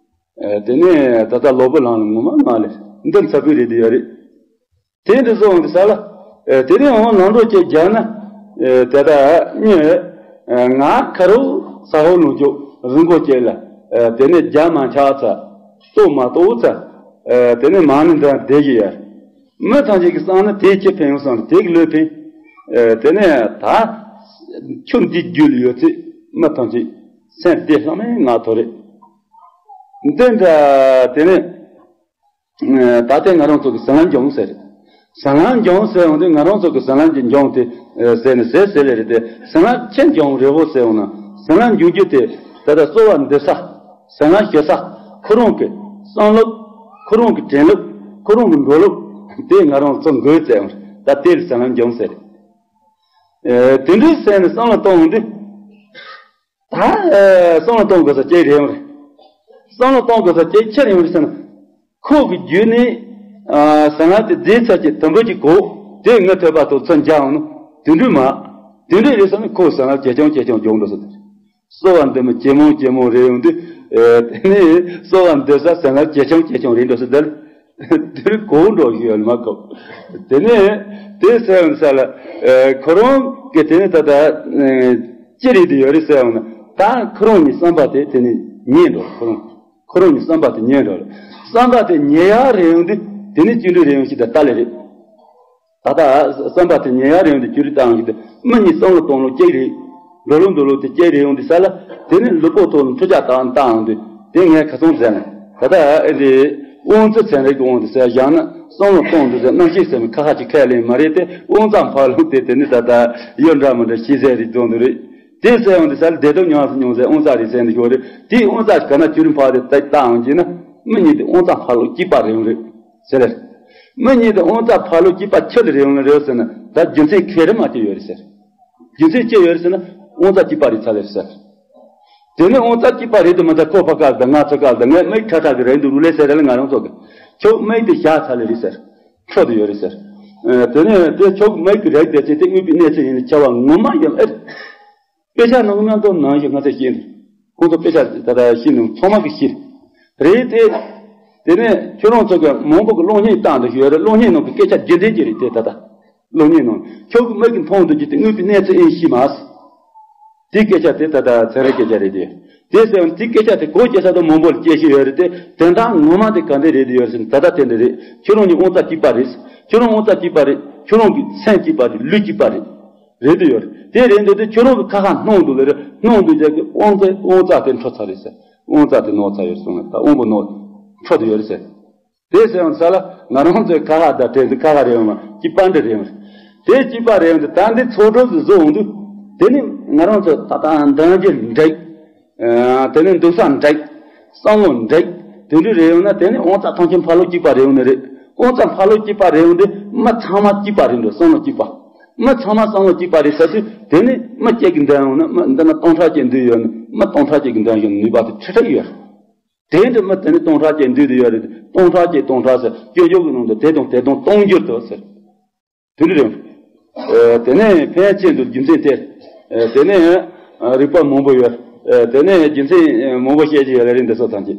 ཨ། དེ་ནས་ད་ལྟ་ལོ་པོ་ལང་ལ་ངོ་མ་མ་ལས་འདི་ཚ་པོ་རེད་དེ་ཡོད་རེད། དེ་འདྲ་བཟོ་འོང་དུས་ས་ལ། ཨ། དེ་རིང་འོང་ནང་འགྲོ་སྐྱེ་རྒྱག་ན། ཨ། དེ་ད་ཉེ། ཨ། ང་ཁ་རུ་ས་ཧོ་ལུང་ཅོག་རིན་པོ་ཆེ་ལ། ཨ། དེ་ནས་རྒྱ་མ་ཆགས་ཚ། ལྟོ་མ་ལྟོ་ཚ། ཨ། དེ་ནས་མ་ནི་འདི་བསྡད་ཀྱི་ཡོད། མི་ཐམས་ཅད་ཀྱི་བསམ་ན་དེ་ཅི་ཕན་ཡོང་བསམ་དེ་གི་ལོས་ཕན། ཨ། དེ་ནས་ད་ཆུ་འདི་རྒྱུད་ལ་ཡོད་ཚེ་མི་ཐམས་ཅད་སེམས་བདེ་ལྷ་མེད་ང་ཐོ་རེད། འདི་འདྲ་དེ་ནས། ད་ལྟའི་ང་རང་ཚོ་གི་ཟ་ལམ་འཇོམས་ཟེར། ཟ་ལམ་འཇོམས་ཟེར་འོང་དུས་ང་རང་ཚོ་གི་ཟ་ལམ་གྱི་འཇོམས་དེ་ཟེར་ནས་ཟེར་ཟེར་ལེ་རེད་དེ། ཟ་ལམ་ཆེ་འཇོམས་རེད་བོ་ཟེར་འོང་ན་ཟ་ལམ་འཇོམས་རྒྱུ་དེ་ད་ལྟ་གསོལ་བ་འདེབས་ས། ཟ་ལམ་ཞུ་ས། ཁོ་རང་གི་བསམ་ལུགས། ཁོ་རང་གི་དྲན་ལུགས། ཁོ་རང་གི་འགྲོ་ལུགས་དེ་ང་རང་ཚོ་འགོས་ཟེར་འོང་། ད་དེ་ལ་ཟ་ལམ་འཇོམས་ཟེར། དེ་འདྲའི་ཟེར་ནས་བསམ་བློ་གཏོང་འོང་དུས། ད་བསམ་བློ་གཏོང་དགོས་ས་གཅིག་རེད་ཡོང་རེད། བསམ་བློ་གཏོང་དགོས་ས་གཅིག་ཆི་རེད་ཡོང་རེད་ཟེར་ན། ཁོ་གི་རྒྱུད་ནས་ཟ་ལམ་དེ་བཟླས་ཚར་གྱི་དུམ་བུ་གཅིག་གོ། དེ་ངའི་ཐོད་པ་ཐོག་ཚུར་འཇགས་འོང་ན་དེ་འདྲ་མ། དེ་འདྲ་རེད་ཟེར་ན་ཁོ་ཟ་ལམ་ཇེ་ཆུང་ཇེ་ཆུང་འགྱོ་འགྲོ་ས་དེ་རེད། གསོལ་བ་འདེབས་མི་ཇེ་མང་ཇེ་མང་རེད་ཡོང་དུས། དེ་ནས་གསོལ་བ་འདེབས་ས་ཟ་ལམ་ཇེ་ཆུང་ཇེ་ཆུང་རེད་འགྲོ་ས་དེ་རེད། དེར་གོ་འགྲོ་ཞིག་ཡོད་མ་གོ། དེ་ནས་དེ་ཟེར་ཡོང་ས་ལ། ཨ། ཁོ་རང་གི་དེ་ནས་ད་ལྟ། ཨ། ཅི་རེད་དེ་ཡོད་རེད་ཟེར་ཡོང་ན། ད་ཁོ་རང་གཉིས་བསམ་པ་དེ་དེ་ནས་ཉེ་འགྲོ། ཁོ་རང་ཁོ་རང་གཉིས་བསམ་པ་དེ་ཉེ་འགྲོ་རེད། བསམ་པ་དེ་ཉེ་ཡག་རེད་ཡོང་དུས་དེ་ནས་ཅི་འདྲ་རེད་ཡོང་ཞིག་ད་ལྟ་ལས་རེད། ད་ལྟ་བསམ་པ་དེ་ཉེ་ཡག་རེད་ཡོང་དུས་ཅི་འདྲ་བཏང་ཞིག་དེ་མི་གཉིས་བསམ་བློ་གཏོང་ལུགས་གཅིག་རེད། འགྲོ་ལུགས་འདུག་ལུགས་དེ་གཅིག་རེད་ཡོང་དུས་ས་ལ། དེ་ནས་ལུས་པོ་ཐོག་ལ་འཕྲུལ་ཆས་བཏང་བཏང་ཡོང་དུས་དེ་ངས་ཁ་སང་ཟེར་ན་ད་ལྟ་ཨེ་རེད། དབང་རྩ་ཚན་རིག་གི་དབང་དུ་ཟེར་བཞག་ན་བསམ་བློ་གཏོང་དུ་ཟེར་རྣམ་ཤེས་ཟེར་མི་ཁ་ཁ་ཅིག་ཁས་ལེན་མ་རེད་དེ། དབང་རྩ་འཕར་ལུགས་དེ་དེ་ནི་ད་ལྟ་ཡོད་འདྲ་མི་འདྲ་ཤེས་ཟེར་རེད་དོན་དུ་རེད། དེ་ཟེར་ཡོང་དུས་ས་ལ་བདེ་སྡུག་མྱོང་སུ་མྱོང་ཟེར་དབང་རྩ་རེད་ཟེར་འདི་ཤོར་རེད། དེའི་དབང་རྩ་ག་ན་བཅུ་རིམ་འཕར་དེ་ལྟ་ལྟ་འོང་གྱིས་ན་མི་གཉིས་དེ་དབང་རྩ་འཕར་ལུགས་གཅིག་པ་རེད་ཡོང་རེད་ཟེར་ལེ། མི་གཉིས་དེ་དབང་རྩ་འཕར་ལུགས་གཅིག་པ་ཁྱི་ལ་རེད་ཡོང་ལ་རེད་ཟེར་ན་ད་རྒྱུ་མཚན་ཁེ་རེ་མ་ཅི་ཡོད་རེད་ཟེར། རྒྱུ་མཚན་ཅི་ཡོད་རེད་ཟེར་ན་དབང་རྩ་གཅིག་པ་རེད་ཚ་ལེ་ཟེར། དེ་ནས་དབང་རྩ་གཅིག་པ་རེད་དུ་མི་ད་ཁོ་ཕ་སྐལ་དང་ང་ཚོ་སྐལ་དང་ངས་མི་ཁྲ་ཁྲ་གི་རེད་འདུག་རུ་ལེ་ཟེར་རེ་ལ་ང་རང་ཚོ་གི་ཁྱོད་མིག་དེ་བཞག་ཚ་ལེ་རེད་ཟེར། འཕྲོ་དུ་ཡོད་རེད་ཟེར། དེ་ནས་དེ་ཁྱོད་མིག་གི་རེག་དེ་ཚེ་དེ་དངོས་པོའི་གནས་ཚུལ་ཡིན་ནི་ཁྱབ་པ་ངོ་མ་ཡིན་ཨེ། དཔེ་ཆ་ནང་མཉམ་དུ་ནང་བཞིན་ང་ཚོས་ཤེས་ནས་ཁོང་ཚོ་དཔེ་ཆ་ད་ལྟ་ཤེས་ནས་ཚང་མ་གི་ཤེས་རེད་དེ། དེ་ནས་ཁྱོད་རང་ཚོ་གི་མང་པོ་གི་གློག་བརྙན་བཏང་དུ་ཡོད་རེད། གློག་བརྙན་ནང་གི་སྐད་ཆ་རྒྱུན་ལྡན་གྱི་རེད་དེ་ད་ལྟ། གློག་བརྙན་ནང་ཁྱོད་ཀྱི་མིག་གིས་མཐོང་འདུག་རྒྱུ་དེ་དངོས་པོའི་གནས་ཚུལ་ཨེ་ཤེས་མ། དེ་སྐད་ཆ་དེ་ད་ལྟ་ཚན་རིག་སྐད་ཆ་རེད་དེ། དེ་ཟེར་བ་དེ་སྐད་ཆ་དེ་གོ་སྐྱེ་ས་དང་མང་པོ་ལ་སྐྱེ་ཤེས་ཡོད་རེད་དེ། དོན་དག་ངོ་མ་དེ་ག་འདྲ་རེད་དེ་ཡོད་རེད་ཟེར་ན་ད་ལྟ་དེ་འདྲ་རེད། ཁྱོད་རང་གཉིས་དབང་རྩ་གཅིག་པ་རེད། ཁྱོད་རང་དབང་རྩ་གཅིག་པ་རེད། ཁྱོད་རང་གི་སེམས་གཅིག་པ་རེད། ལུས་གཅིག་པ་རེད། རེད་དེ་ཡོད་རེད། དེ་རེད་འདུག་དེ་ཁྱོད་རང་གི་ཁ་ཁ་སྣང་འདུག་ལེ་རེད། སྣང་འདུག་རྒྱ་གི་དབང་རྩ་དབང་རྩ་དེ་འཕྲོ་ཚར་རེད་ཟེར། དབང་རྩ་དེ་ནོར་ཚར་ཡོད་སོང་ད་དབང་པོ་ནོར་འཕྲོ་དེ་ཡོད་རེད་ཟེར། དེ་ཟེར་ཡང་ས་ལ་ང་རང་ཚོའི་ཁ་ཁ་དང་དྲན་ཚེ་ཁ་ཁ་རེད་འོང་མ་སྐྱིད་པ་འདྲ་རེད་འོང་། དེ་སྐྱིད་པ་རེད་འོང་དུས་ད་འདི་ཚོགས་གྲོགས་སུ་བཟོ་འོང་དུས། དེ་ནི་ང་རང་ཚོ་ད་ལྟ་འདང་རྒྱུ་འགྲིག་དེ་ནི་འདུག་ས་འགྲིག་བསམ་བློ་འགྲིག་དེ་འདྲ་རེད་འོང་ན་དེ་ནི་དབང་རྩ་ཐང་ཆེན་འཕར་ལོག་སྐྱིད་པ་རེད་འོང་ནི་རེད། དབང་རྩ་འཕར་ལོག་སྐྱིད་པ་རེད་འོང་དུས་མི་ཚང་མ་སྐྱིད་པ་རེད་འགྲོ་བསམ་བློ་སྐྱིད་པ། མི་ཚང་མ་བསམ་བློ་སྐྱིད་པ་རེད་ཟེར་དུས་དེ་ནི་མི་གཅིག་གི་འདང་འོང་ན་མི་འདི་ན་སྟོང་ཕྲག་གཅིག་འདུས་ཡོད་ནི་མི་སྟོང་ཕྲག་གཅིག་གི་འདང་ཞིག་ནུས་པ་དེ་ཁྲི་ཁྲི་ཡོད། དེ་འདྲ་མི་དེ་ནི་སྟོང་ཕྲག་ཅན་འདུས་དུ་ཡོད་རེད། སྟོང་ཕྲག་ཅན་སྟོང་ཕྲག་ཟེར་སྐྱོན་བརྗོད་ཀྱི་ནང་དུ་དེ་དང་དེ་དང་སྟོང་འགྱུར་དུ་ཟེར། དེ་འདྲ་རེད། ཨེ་དེ་ནས་ཕན་ཆད་དུ་རྒྱུ་མཚན་དེ། ཨེ་དེ་ནས་ཨ་རིགས་པ་མང་པོ་ཡོད། ཨེ་དེ་ནས་རྒྱུ་མཚན་ཨེ་མང་པོ་བཤད་ཀྱི་ཡོད་ལ་རིང་འདི་སོགས་ཐམས་ཅད།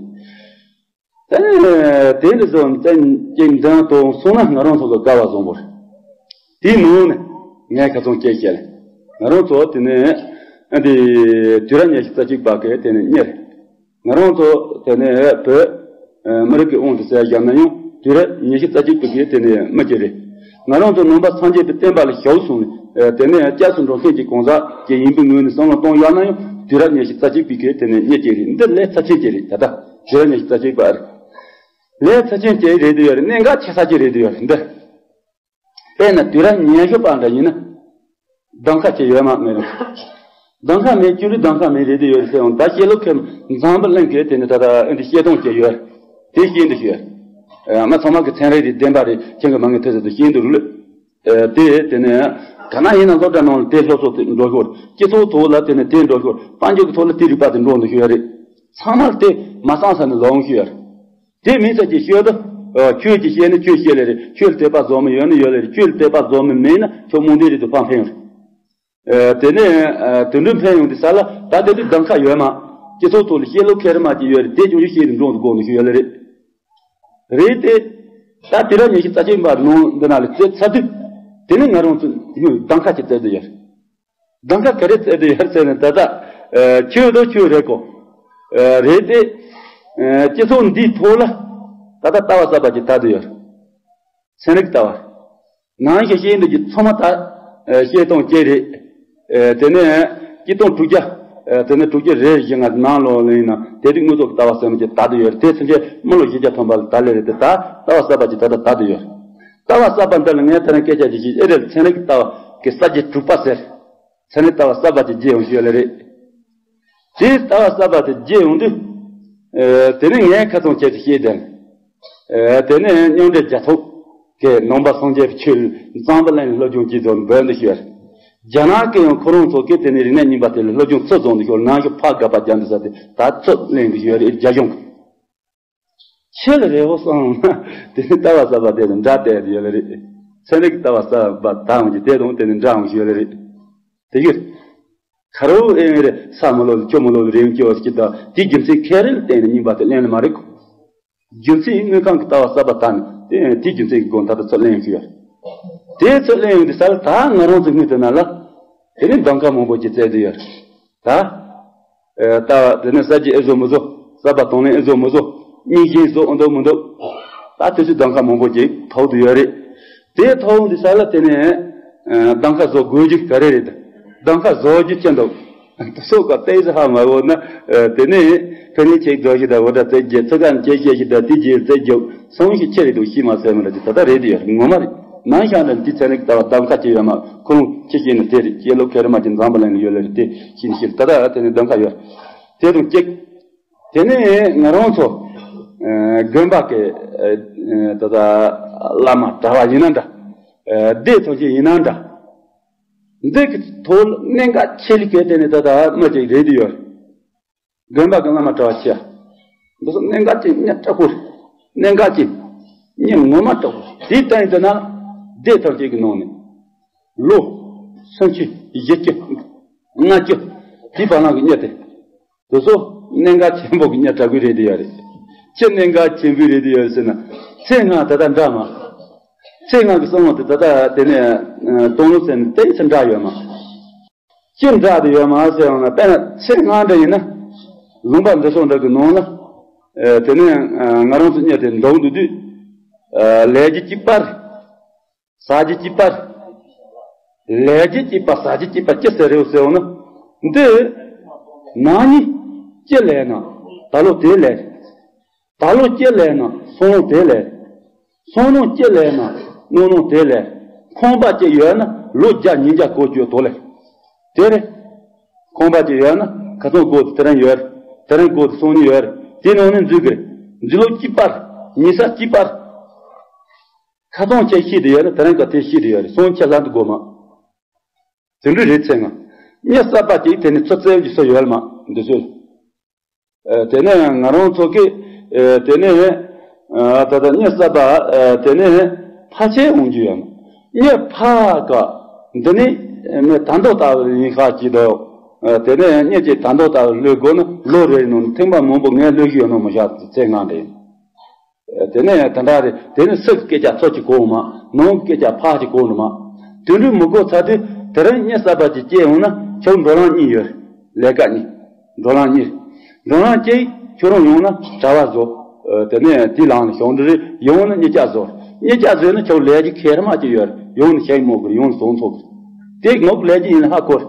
དེ་ནས་དེ་འདྲ་སོགས་ཅན་ཅན་འདོན་དང་སོང་ན་ང་རང་ཚོ་གི་དགའ་བ་བཟང་པོ་རེད། དེའི་ནང་ནས་ངས་ཁ་ཚོན་སྐྱེལ་བཤད་ལ། ང་རང་ཚོ་དེ་ནས་ཨ་འདི་དུས་རབས་ཉི་ཤུ་རྩ་གཅིག་པ་གི་དེ་ནས་གཉེར། ང་རང་ཚོ་དེ་ནས་བོད་མི་རིགས་ཀྱི་དབང་དུ་ཟེར་བཞག་ན་ཡང་དུས་རབས་ཉི་ཤུ་རྩ་གཅིག་པའི་གི་དེ་ནས་མི་གཅིག་རེད། ང་རང་ཚོ་ནང་པ་སངས་རྒྱས་པའི་བསྟན་པ་ལ་ཞབས་ཞུ་སོང་ནས་དེ་ནས་སྐྱབས་སུ་འགྲོ་མཁན་གྱི་གང་ཟག་ཅིག་ཡིན་པའི་ངོས་ནས་བསམ་བློ་གཏོང་ཡག་ན་ཡང་དུས་རབས་ཉི་ཤུ་རྩ་གཅིག་པའི་གི་དེ་ནས་མི་གཅིག་རེད། འདི་ལས་ཚབས་ཆེན་གཅིག་རེད། ད་ལྟ་དུས་རབས་ཉི་ཤུ་རྩ་གཅིག་པ་རེད། ལས་ཚབས་ཆེན་གཅིག་རེད་དུ་ཡོད་རེད། གནད་འགག་ཆེ་ས་གཅིག་རེད་དུ་ཡོད་རེད་འདི། དཔེར་ན་དུས་རབས་ཉི་ཤུ་པ་འདྲ་ཡིན་ན། གདམ་ཁ་ཅིག་ཡོད་མ་མེད་རུང་། གདམ་ཁ་མེད་བཅུ་དྲུག་གདམ་ཁ་མེད་རེད་དེ་ཡོད་རེད་ཟེར་འོང་ད་བཤད་ལུགས་ཁེམ་འཛམ་བུ་གླིང་གི་དེ་ནི་ད་ལྟ་ཨ་འདི་བཤད་སྟངས་ཅིག་ཡོད། དེ་ཤེས་འདི་ཤེས། ཨ་མ་ཚང་མ་གི་ཚན་རིག་རེད་བདེན་པ་རེད་ཁྱེད་ཀྱི་མ་ངའི་ཐོས་ཟེར་དུ་ཤེས་འདུག་ལུས། ཨ་དེ་དེ་ནི་ག་ན་ཡིན་ན་སློབ་གྲྭ་ནང་ལ་དེ་སློབ་གསོ་དེ་འགྲོ་ཤོར་སྤྱི་ཚོགས་ཐོག་ལ་དེ་ནི་དེ་འགྲོ་ཤོར་དཔལ་འབྱོར་གྱི་ཐོག་ལ་དེ་རིག་པ་དེ་འགྲོ་འདུག་ཤོད་ཡོད་རེད། ཚང་མར་དེ་མ་བསམ་ས་ནས་ལོང་ཤོད་ཡོད་རེད། དེ་མིན་ཚད་ཀྱི་ཤོད་དུ། ཨ་ཁྱོད་ཀྱིས་བཤད་ན་ཁྱོད་བཤད་ལེ་རེད། ཁྱོད་ལ་དད་པ་རྫོགས་མི་ཡོད་ན་ཡོད་ལེ་རེད། ཁྱོད་ལ་དད་པ་རྫོགས་མི་མེད་ན་ཁྱོད་རྨོངས་དད་རེད་དུ་ཕར་འཕེན་ཡོང་རེད། ཨ་དེ་ནས་ཨ་དུད་འགྲོ་འཕེན་ཡོང་དུས་ས་ལ་ད་དེ་དུས་གདམ་ཁ་ཡོད་མ། སྤྱི་ཚོགས་ཐོག་ལ་བཤད་ལུགས་ཁེ་རེ་མ་ཅིག་ཡོད་རེད། དེ་ཅུང་ཅུང་བཤད་ནས་འགྲོ་འདུག་དགོས་འདུག་ཤོད་ཡོད་ལེ་རེད། རེད་དེ། ད་དུས་རབས་ཉི་ཤུ་རྩ་གཅིག་པ་ནང་འདི་ན་ལ་རྩེ་ཚ་དུས། དེ་ནས་ང་རང་ཚོ་གདམ་ཁ་ཅིག་བཙལ་དུ་ཡོད་རེད། གདམ་ཁ་ག་རེ་བཙལ་དུ་ཡོད་ཟེར་ན་ད་ལྟ་ཨ་ཆོས་དང་ཆོས་རེད་གོ། ཨ་རེད་དེ། ཨ་སྤྱི་ཚོགས་འདིའི་ཐོག་ལ་ད་ལྟ་ལྟ་བ་གསར་པ་ཅིག་དར་དུ་ཡོད་རེད། ཚན་རིག་ལྟ་བ། ནང་བཞིན་བཤད་འདི་ཀྱི་ཚང་མ་ད་ཨ་བཤད་སྟངས་གཅིག་རེད། ཨ་དེ་ནས་སྤྱི་སྟངས་དྲུག་བརྒྱ། ཨ་དེ་ནས་དྲུག་བརྒྱ་རེ་བཞི་ལྔ་ནང་ལོགས་ལ་ཡིན་ན་དེ་དུས་དངོས་ཐོག་གི་ལྟ་བ་ཟེར་མི་ཅིག་དར་དུ་ཡོད་རེད། དེ་ཚུན་ཆད་མི་ལོ་བཞི་བརྒྱ་ཐམ་པ་ལ་དར་ལེ་རེད་དེ་ད་ལྟ་བ་གསར་པ་ཅིག་ད་ལྟ་དར་དུ་ཡོད་རེད། ལྟ་བ་གསར་པ་འདི་ལ་ངས་ད་རིང་སྐད་ཆ་ཅིག་བཤད་ཨེ་རེད། ཚན་རིག་ལྟ་བ་གི་གསར་བརྗེ་དྲུག་པ་ཟེར། ཚན་རིག་ལྟ་བ་གསར་པ་ཅིག་བརྗེ་ཡོང་ཤེས་ལེ་རེད། དེ་ལྟ་བ་གསར་པ་དེ་བརྗེ་ཡོང་དུས། ཨེ་དེ་ནས་ངས་ཁ་ཚོན་བཅད་དེ་བཤད་དེ། ཨེ་དེ་ནས་མཉམ་འབྲེལ་རྒྱལ་ཚོགས་ཀྱི་ནང་པ་སངས་རྒྱས་པའི་ཆོས་འཛམ་བུ་གླིང་ལ་སློབ་སྦྱོང་གྱིས་བཟོ་འབོད་འདི་ཞུས། རྒྱ་ནག་གི་ཡང་ཁོ་རང་ཚོ་གིས་དེ་ནས་རིག་གནས་རྙིང་པ་དེ་ལ་སློབ་སྦྱོང་ཚུར་བཟུང་འདི་ཞུ་ནང་བཞིན་ཕ་དགའ་པ་རྒྱ་འདི་ས་དེ་ད་ཚུར་གླེང་འདི་ཞུས་རེད་རྒྱ་གཞུང་གིས། ཆེ་ལ་རེ་བོ་སོང་ན་དེ་ནི་ལྟ་བ་གསར་པ་དེ་དང་འདྲ་བསྡད་ཡོད་ལ་རེད། ཚན་རིག་ལྟ་བ་གསར་པ་དང་གི་དེ་དང་དེ་ནི་འདྲ་འོང་ཞིག་ཡོད་ལ་རེད། དེ་ཡོད། ཁ་རོ་ཨེ་ཨེ་རེད་ས་མི་ལོ་ལ་ཁྱོ་མི་ལོ་ལ་རེ་འོང་སྐྱེ་བ་ཞིག་དང་དེ་རྒྱུ་མཚན་ཁེ་རེ་ལ་བརྟེན་ནས་རྙིང་པ་དེ་གླེང་ལ་མ་རེད་གོ། རྒྱུ་མཚན་དངོས་ཁམས་ཀྱི་ལྟ་བ་གསར་པ་དང་དེ་དེ་རྒྱུ་མཚན་གྱི་སྒོ་ནས་ད་ལྟ་ཚུར་གླེང་ཞིག་ཡོད། དེ་ཚུར་གླེང་ཡོང་དུས་ས་ལ་ད་ང་རང་ཚོ་སྔོན་དུ་ན་ལ། དེ་ནི་གདམ་ཁ་མང་པོ་ཅིག་བཙལ་དུ་ཡོད། ད། ཨེ་ད་དེ་ནི་གསར་བརྗེ་ཨེ་བཟོ་མི་བཟོ། གསར་པ་གདོང་ལེན་ཨེ་བཟོ་མི་བཟོ། རྙིང་ཞེན་བཟོ་འོང་འདུག་མི་འདུག་ད་དེ་ཚོའི་གདམ་ཁ་མང་པོ་ཅིག་ཐོག་ཏུ་ཡོད་རེད། དེ་ཐོག་འདི་ས་ལ་དེ་ནས་ཨེ་གདམ་ཁ་བཟོ་དགོས་རྒྱུ་ག་རེ་རེད། གདམ་ཁ་བཟོ་རྒྱུ་ཅི་འདུག་སོགས་ཀ་ཏོག་ཙམ་ཧ་མ་གོ་ན། ཨ། དེ་ནས་ཕན་ནི་ཆེ་རྫོགས་ཤིག་དང་འོ་ད་རྩེ་རྒྱས་ཚུ་ག་ནི་ཆེ་ཤེས་ཤིག་དང་དེ་རྗེས་རྩེ་རྒྱོབ་སོང་ཞིག་ཆེ་རེད་འདུག་ཤི་མ་ཟེར་མི་འདྲ་དེ་ད་ལྟ་རེད་དེ་ཡོད་ངོ་མ་རེད། ནང་ཤང་ནས་དེ་ཚན་རིག་ལྟ་བ་གདམ་ཁ་ཅིག་ཡོད་མ་ཁོང་ཆེ་ཤེས་ནི་དེ་རེད། སྐྱེས་ལོ་ཁེ་རི་མ་ཅིག་འཛམ་བུ་གླིང་ལ་ཡོད་ལེ་རེད་དེ་ཤི་ནི་ཤི་རེད། ད་ལྟ་དེ་ནས་གདམ་ཁ་ཡོད། དེ་དང་གཅིག་དེ་ནས་ང་རང་ཚོ་ཨ་དགོན་པ་གི་ཨ་ད་ལྟ་བླ་མ་གྲྭ་བ་ཡིན་ན་འདྲ། ཨ་སྡེ་ཚོ་ཅིག་ཡིན་ན་འདྲ། འདི་གི་ཐོག་ལ་གནད་འགག་ཆེ་ལི་གེ་དེ་ནི་ད་ལྟ་མི་ཅིག་རེད་དེ་ཡོད། དགོན་པ་གི་བླ་མ་གྲྭ་བ་ཆེ་འདི་ཚོ་གནད་འགག་ཅིག་གནད་དྲག་པོ་རེད། གནད་འགག་ཅིག་གནད་ངོ་མ་དྲག་པོ་དེའི་སྟེང་དུ་ན་སྡེ་ཐམས་ཅད་ཀྱི་ནང་ནས་ལོ་སུམ་ཅུ་བཞི་བཅུ་ལྔ་བཅུ་དེའི་བར་ལ་གི་གནད་དེ། དེ་ཚོ་གནད་འགག་ཆེན་པོ་གི་གནད་དྲག་པོ་རེད་དེ་ཡོད་རེད། ཅི་གནད་འགག་ཆེན་པོ་རེད་དེ་ཡོད་རེད་ཟེར་ན། ཚེ་སྔ་ད་ལྟ་འདྲ་མ། ཚེ་སྔ་གི་བསམ་བློ་དེ་ད་ལྟ་དེ་ནས་གཏོང་ལུགས་ཟེར་ན་ཏོག་ཙམ་འདྲ་ཡོད་མ། ཅི་འདྲ་དེ་ཡོད་མ་ཟེར་བ་ན་དཔེར་ན་ཚེ་སྔ་འདྲ་ཡིན་ན། ལུང་པ་འདི་སོགས་འདྲ་གི་ནང་ལ། དེ་ནས་ང་རང་ཚོ་གཉིས་དེ་འགྲོགས་འདུག་དུས། ལས་རྒྱུ་གཅིག་པར། ཟ་རྒྱུ་གཅིག་པར། ལས་རྒྱུ་གཅིག་པ་ཟ་རྒྱུ་གཅིག་པ་ཅི་ཟེར་རེད་ཟེར་བ་ན། འདི། ནང་ཉིད་ཅི་ལས་ན་ད་ལོ་དེ་ལས། ད་ལོ་ཅི་ལས་ན་སང་ལོ་དེ་ལས། སང་ལོ་ཅི་ལས་ན་གནངས་ལོ་དེ་ལས། ཁང་པ་ཅི་ཡོད་ན་ལོ་བརྒྱ་ཉིས་བརྒྱ་གོ་ཆོད་དོ་ལས། དེ་རེད། ཁང་པ་ཅི་ཡོད་ན་ཁ་སང་སྒོ་དེ་དེ་རིང་ཡོད་རེད། དེ་རིང་སྒོ་དེ་སང་ཉིན་ཡོད་རེད། དེ་ནང་ནས་འཛུལ་གི་རེད། འཛུལ་ལོ་གཅིག་པར། ཉི་ཤུ་གཅིག་པར། ཁ་སང་ཁྱེད་ཤི་དེ་ཡོད་ན་དེ་རིང་ག་དེ་ཤི་དེ་ཡོད་རེད། སང་ཁྱེད་ལྷ་འདུ་དགོས་མ། དེ་འདྲ་རེད་ཚེ་ང་། གཉིད་སད་པ་ཅིག་དེ་ནི་ཚུར་བཙལ་རྒྱུ་སུ་ཡོད་མ་འདི་ཚོས། ཨ་དེ་ནས་ང་རང་ཚོ་གི། ཨ་དེ་ནས། ཨ་ད་ལྟ་གཉིད་སད་པ། ཨ་དེ་ནས་ཕར་ཆེར་འོང་རྒྱུ་ཡོད་མ། གཉིད་ཕར་ག་འདི་ནི་མི་ད་འདོད་ལྟ་བུ་ཡིན་ཤག་ཅིག་འདུག་ཨ་དེ་ནས་གཉིད་ཀྱི་ད་འདོད་ལྟ་བུ་ལོས་དགོས་ན་ལོ་རེ་ནང་ཐེངས་པ་མང་པོ་ངས་ལོས་ཤི་ཡོད་ནོ་མི་ཤག་ཚེ་ང་འདྲ་ཡིན། དེ་ནས་དེ་འདྲ་རེད། དེ་ནི་སྲིད་ཀྱི་སྐད་ཆ་ཚོ་གཅིག་གོ་མ། ནང་གི་སྐད་ཆ་ཕར་གཅིག་གོ་འགྲོ་མ། དེ་འདྲ་མི་གོ་ཚར་དུས་དེ་རིང་གཉིད་སད་པ་ཅིག་སྐྱེས་ཡོང་ན་ཁྱོད་འགྲོ་ལམ་གཉིས་ཡོད། ལས་ཀ་གཉིས། འགྲོ་ལམ་གཉིས། འགྲོ་ལམ་གཅིག་ཁྱོད་རང་ཡོང་ན་གྲྭ་བ་བཟོ། དེ་ནས་དེའི་ལམ་ལ་ཞོག་འདི་རེད། ཡོང་ན་གཉིད་ཀྱག་བཟོ། གཉིད་ཀྱག་བཟོས་ན་ཁྱོད་ལས་ཀྱི་ཁེ་ར་མ་ཅིག་ཡོད། ཡོང་ན་ཞིང་རྨོ་གི་རེད། ཡོང་ན་ཟོང་འཚོ་གི་རེད། དེ་ངོ་གི་ལས་ཀྱི་ཡིན་ན་ཧ་གོ་རེད།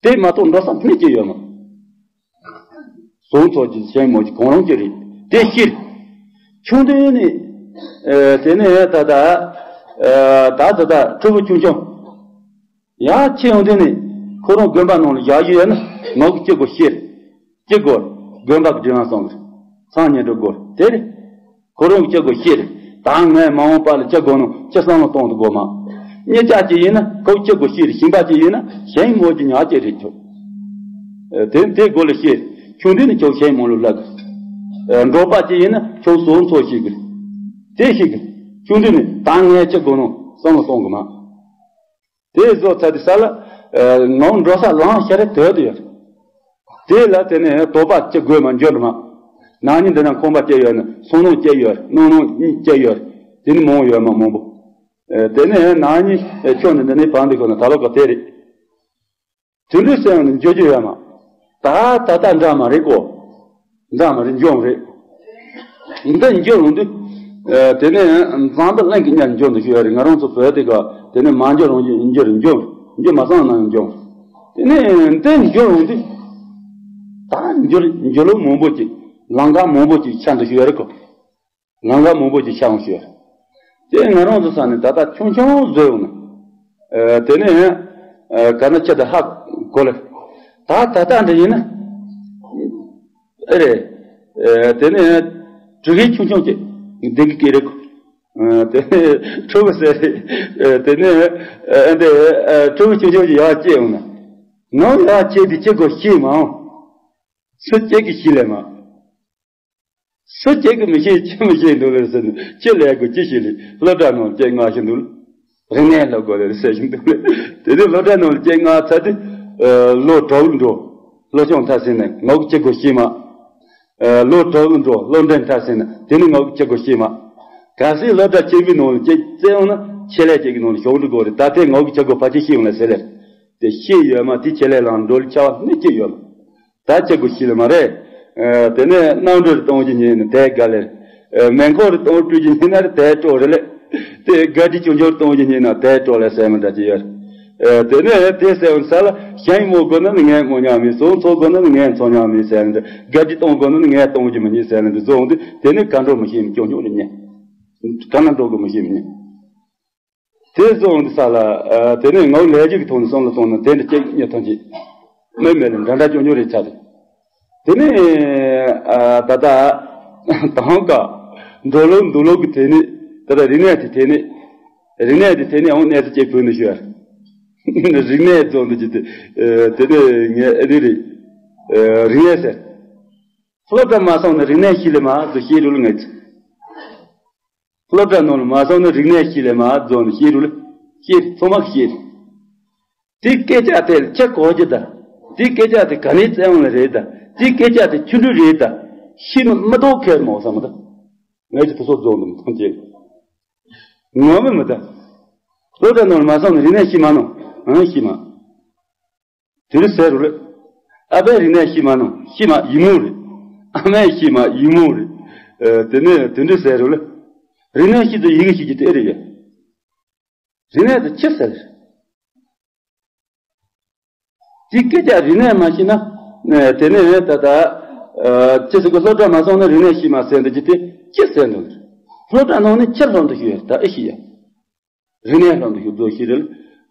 དེ་མ་གཏོགས་འགྲོ་ས་མེད་ཀྱི་ཡོད་མ། ཟོང་འཚོ་གི་ཞིང་རྨོ་གི་གང་རུང་གི་རེད། དེ་ཤི་རེད། ཆུང་དུས་ནས། ཨ་དེ་ནས་ད་ལྟ། ཨ་ད་ད་ལྟ་ཕྲུ་གུ་ཆུང་ཆུང་། ཡར་ཆེ་ཡོང་དུས་ནས་ཁོ་རང་དགོན་པ་ནང་ལ་བཞག་རྒྱུ་ཡོད་ན་ངོ་གི་སྐྱེ་དགོས་ཤི་རེད། སྐྱེ་དགོས། དགོན་པ་གི་སྒྲིག་ལམ་སྲུང་གི་རེད། སང་ཉིན་འགྲོ་དགོས་རེད། དེ་རེད། ཁོ་རང་གི་སྐྱེ་དགོས་ཤི་རེད། ད་ངས་མ་འོངས་པ་ལ་སྐྱེ་དགོས་ནོ་ཁྱེད་བསམ་བློ་གཏོང་དུ་དགོས་མ། གཉིད་ཀྱག་ཅིག་ཡིན་ན་ཁོ་སྐྱེ་དགོས་ཤི་རེད། ཞིང་པ་ཅིག་ཡིན་ན་ཞིང་རྨོ་གི་ཉག་ཅིག་རེད་ཁྱོད། ཨ་དེ་དེ་དགོས་ལ་ཤི་རེད། ཆུང་དུས་ནས་ཁྱོད་ཞིང་རྨོ་ལ་བསླབ་གི་རེད། ཨ་འབྲོག་པ་ཅིག་ཡིན་ན་ཁྱོད་ཟོང་འཚོ་ཤེས་གི་རེད། དེ་ཤེས་གི་རེད། ཆུང་དུས་ནས་ད་ངས་སྐྱེ་དགོས་ནོ་བསམ་བློ་གཏོང་གི་མ། དེ་བཟོ་ཚར་དུས་ས་ལ། ཨ་ངའི་འགྲོ་ས་ལམ་ཤར་རེ་དོད་དུ་ཡོད། དེ་ལ་དེ་ནས་དོགས་པ་སྐྱེ་དགོས་མ་འགྱུར་མ། ན་ནིང་འདི་ན་ཁང་པ་སྐྱེ་ཡོད་ན་སང་ལོ་སྐྱེ་ཡོད། གནངས་ལོ་གཉིས་སྐྱེ་ཡོད། དེ་ནི་མང་ཡོད་མ་མང་པོ། ཨ་དེ་ནས་ན་ནིང་ཁྱོད་ནི་འདི་ནས་བང་འདི་ཁོ་ན་ད་ལོ་ག་དེ་རེད། དུད་འགྲོ་སེམས་ནི་འགྱུར་རྒྱུ་ཡོད་མ། ད་ད་ལྟ་འདྲ་མ་རེད་གོ། འདྲ་མ་རེད་འཇོམས་རེད། འདི་འགྱུར་འོང་དུས། ཨ་དེ་ནས་འཛམ་བུ་གླིང་གི་གཉའ་འགྱུར་འདུག་ཞུ་ཡ་རེད། ང་རང་ཚོ་བོད་དེ་ག་དེ་ནས་མ་འགྱུར་འོང་རྒྱུ་འགྱུར་འཇོམས་འགྱུར་མ་སོང་ན་འཇོམས། དེ་ནས་འདི་འགྱུར་འོང་དུས། ད་འགྱུར་འགྱུར་ལོ་མང་པོ་ཅིག་ལམ་ཁ་མང་པོ་ཅིག་ཆགས་འདུག་ཞུ་ཡ་རེད་གོ། ལམ་ཁ་མང་པོ་ཅིག་ཆགས་འོང་ཞུ་ཡ་རེད། དེ་ང་རང་ཚོ་ས་ནས་ད་ལྟ་ཆུང་ཆུང་བཟོས་འོང་ན། ཨ་དེ་ནས་ཨ་ག་ན་ཆེ་ད་ཧ་གོ་ལེ། ད་ད་ལྟ་འདྲ་ཡིན་ན། ཨེ་རེད། ཨ་དེ་ནས་གྲུ་གུ་ཆུང་ཆུང་ཅིག་ལྡིང་གི་སྐད་རེད་གོ། ཨ་དེ་ནས་ཕྲུ་གུ་ཟེར་རེད། ཨ་དེ་ནས་ཨ་འདི་ཨ་ཕྲུ་གུ་ཆུང་ཆུང་ཅིག་ཡར་སྐྱེས་འོང་ན། ནང་ཡར་སྐྱེས་དུས་སྐྱེ་དགོས་ཤེས་མ་འོང་། སུ་སྐྱེ་གི་ཤེས་ལེ་མ། སུ་སྐྱེ་གི་མི་ཤེས་ཅི་མི་ཤེས་འདུག་ལེ་ཟེར་ནས་ཅི་ལས་དགོས་ཅི་ཤེས་ལེ་སློབ་གྲྭ་ནང་སྐྱེ་ང་ཞིག་འདུག་རིག་གནས་སློབ་དགོས་ལེ་ཟེར་བཞིན་འདུག་ལེ། དེ་དུས་སློབ་གྲྭ་ནང་སྐྱེ་ང་ཚར་དུས་ལོ་དྲུག་འགྲོ། སློབ་སྦྱོང་མཐར་ཕྱིན་ནས་ངོ་གི་སྐྱེ་དགོས་ཤེས་མ། ལོ་དྲུག་འགྲོ་སློབ་འབྲིང་མཐར་ཕྱིན་ནས་དེ་ནི་ངོ་གི་སྐྱེ་དགོས་ཤེས་མ། གལ་སྲིད་སློབ་གྲྭ་ཆེན་པོའི་ནང་ལ་སྐྱེ་བཙལ་འོང་ན་ཆེད་ལས་ཅིག་གི་ནང་ལ་ཞུགས་འགྲོ་དགོས་རེད། ད་ལྟའི་ངོ་གི་སྐྱེ་དགོས་ཕལ་ཆེར་ཤེས་འོང་ལེ་ཟེར་ལེ། དེ་ཤེས་ཡོད་མ་དེ་ཆེད་ལས་ལ་འགྲོ་ལ་ཆ་བ་ནི་སྐྱེ་ཡོད་མ། ད་སྐྱེ་དགོས་ཤེས་ལེ་མ་རེད། ཨ་དེ་ནས་གནམ་གྲུ་རེ་གཏོང་རྒྱུ་ཉིན་ནས་དེ་དགའ་ལེ། ཨ་མེ་འཁོར་རེ་གཏོང་སྤྲོད་རྒྱུ་ཉིན་ན་རེ་དེ་སྤྲོ་རེ་ལེ། དེ་དགའ་སྡིག་ཆུང་ཆུང་རེ་གཏོང་རྒྱུ་ཉིན་ན་དེ་སྤྲོ་ལེ་ཟེར་མི་འདྲ་ཅི་ཡོད། ཨེ། དེ་ནས་དེ་ཟེར་བ་ས་ལ་ཞྭ་ཡིས་རྨོ་དགོས་ན་ནི་ངས་རྨོ་མྱོང་མེད། ཟོག་འཚོ་དགོས་ན་ནི་ངས་འཚོ་མྱོང་མེད་ཟེར་ནས་དགའ་སྐྱིད་གཏོང་དགོས་ན་ནི་ངས་གཏོང་རྒྱུ་མི་ཉན་ཟེར་ནས་བཟོ་འོང་དུས། དེ་ནས་ག་འགྲོ་མི་ཤེས་མི་སྐྱོ་སྐྱོ་རེ་ཉན། ག་ན་འགྲོ་དགོས་མི་ཤེས་མི་ཉན། དེ་བཟོ་འོང་དུས་ས་ལ། ཨ། དེ་ནས་ངའི་ལས་རྒྱུ་གི་ཐོག་ནས་བསམ་བློ་བཏང་ན་དེ་འདྲ་སྐྱེ་ཉེ་ཐང་ཅིག་མི་མེད་ལ་འདྲ་འདྲ་སྐྱོ་སྐྱོ་རེ་ཆགས་ཏེ། དེ་ནས། ཨ། ད་ལྟ་དང་ག་འགྲོ་ལུགས་འདུག་ལུགས་ཀྱི་དེ་ནས་ད་ལྟ་རིག་གནས་དེ་དེ་ནས་རིག་གནས་དེ་དེ་ནས་འོང་གནས་ཚུལ་སྐྱེ་བུད་ནས་ཤོད། རིག་གནས་བཟོ་འདུག་ཅི་དེ། ཨ། དེ་ནས་ངས་ཨེ་དེ་རེད། ཨ། རིག་གནས་ཟེར། སློབ་གྲྭ་མ་སོང་ན་རིག་གནས་ཤེས་ལེ་མ་བཟོ་ཤེས་རུ་ལ་ངས་ཅི། སློབ་གྲྭ་ནང་ལ་མ་སོང་ན་རིག་གནས་ཤེས་ལེ་མ་བཟོ་ནས་ཤེས་རུ་ལ་ཤེས། ཚང་མ་ཤེས། དེ་སྐད་ཆ་དེ་ལ་ཁྱེད་གོ་རྒྱུ་ད། དེ་སྐད་ཆ་དེ་ག་ནས་བཙལ་འོང་ལ་རེད་ད། དེ་སྐད་ཆ་དེ་ཆུ་འབྲུ་རེད་ད། ཤི་མི་མི་ཐོག་ཁེལ་མོ་བསམ་མི་ད། ངས་ཀྱི་དུ་སོགས་རྫོང་དུ་མི་ཐོང་ཅེས། ངོ་མི་མི་ད། སློབ་གྲྭ་ནང་ལ་མ་སོང་ནས་རིག་གནས་ཤི་མ་ནོ། ཨང་ཤི་མ། དེ་རུ་ཟེར་རུ་ལེ། ཨ་ཕའི་རིག་གནས་ཤི་མ་ནོ། ཤི་མ་ཡིན་མོ་རེད། ཨ་མའི་ཤི་མ་ཡིན་མོ་རེད། ཨ། དེ་ནས་དེ་འདྲ་ཟེར་རུ་ལེ། རིག་གནས་ཤི་ཚོ་ཡི་གེ་ཤི་གི་དེ་རེད་ཡ། རིག་གནས་དེ་ཆི་ཟེར། དེ་སྐད་ཆ་རིག་གནས་མ་ཤེས་ན། དེ་ནས་ད་ལྟ། ཨ། ཅི་ཟེར་གི། སློབ་གྲྭ་མ་སོང་ན་རིག་གནས་ཤེས་མ་ཟེར་འདུག་ཅི་དེ་ཅི་ཟེར་འདུག་སློབ་གྲྭ་ནང་ནས་ཁྱེད་སློབ་འདུག་ཞུ་ཡ་ད་ཨེ་ཤེས་ཡ། རིག་གནས་སློབ་འདུག་ཞུ་རྫོགས་ཤེས་རེད།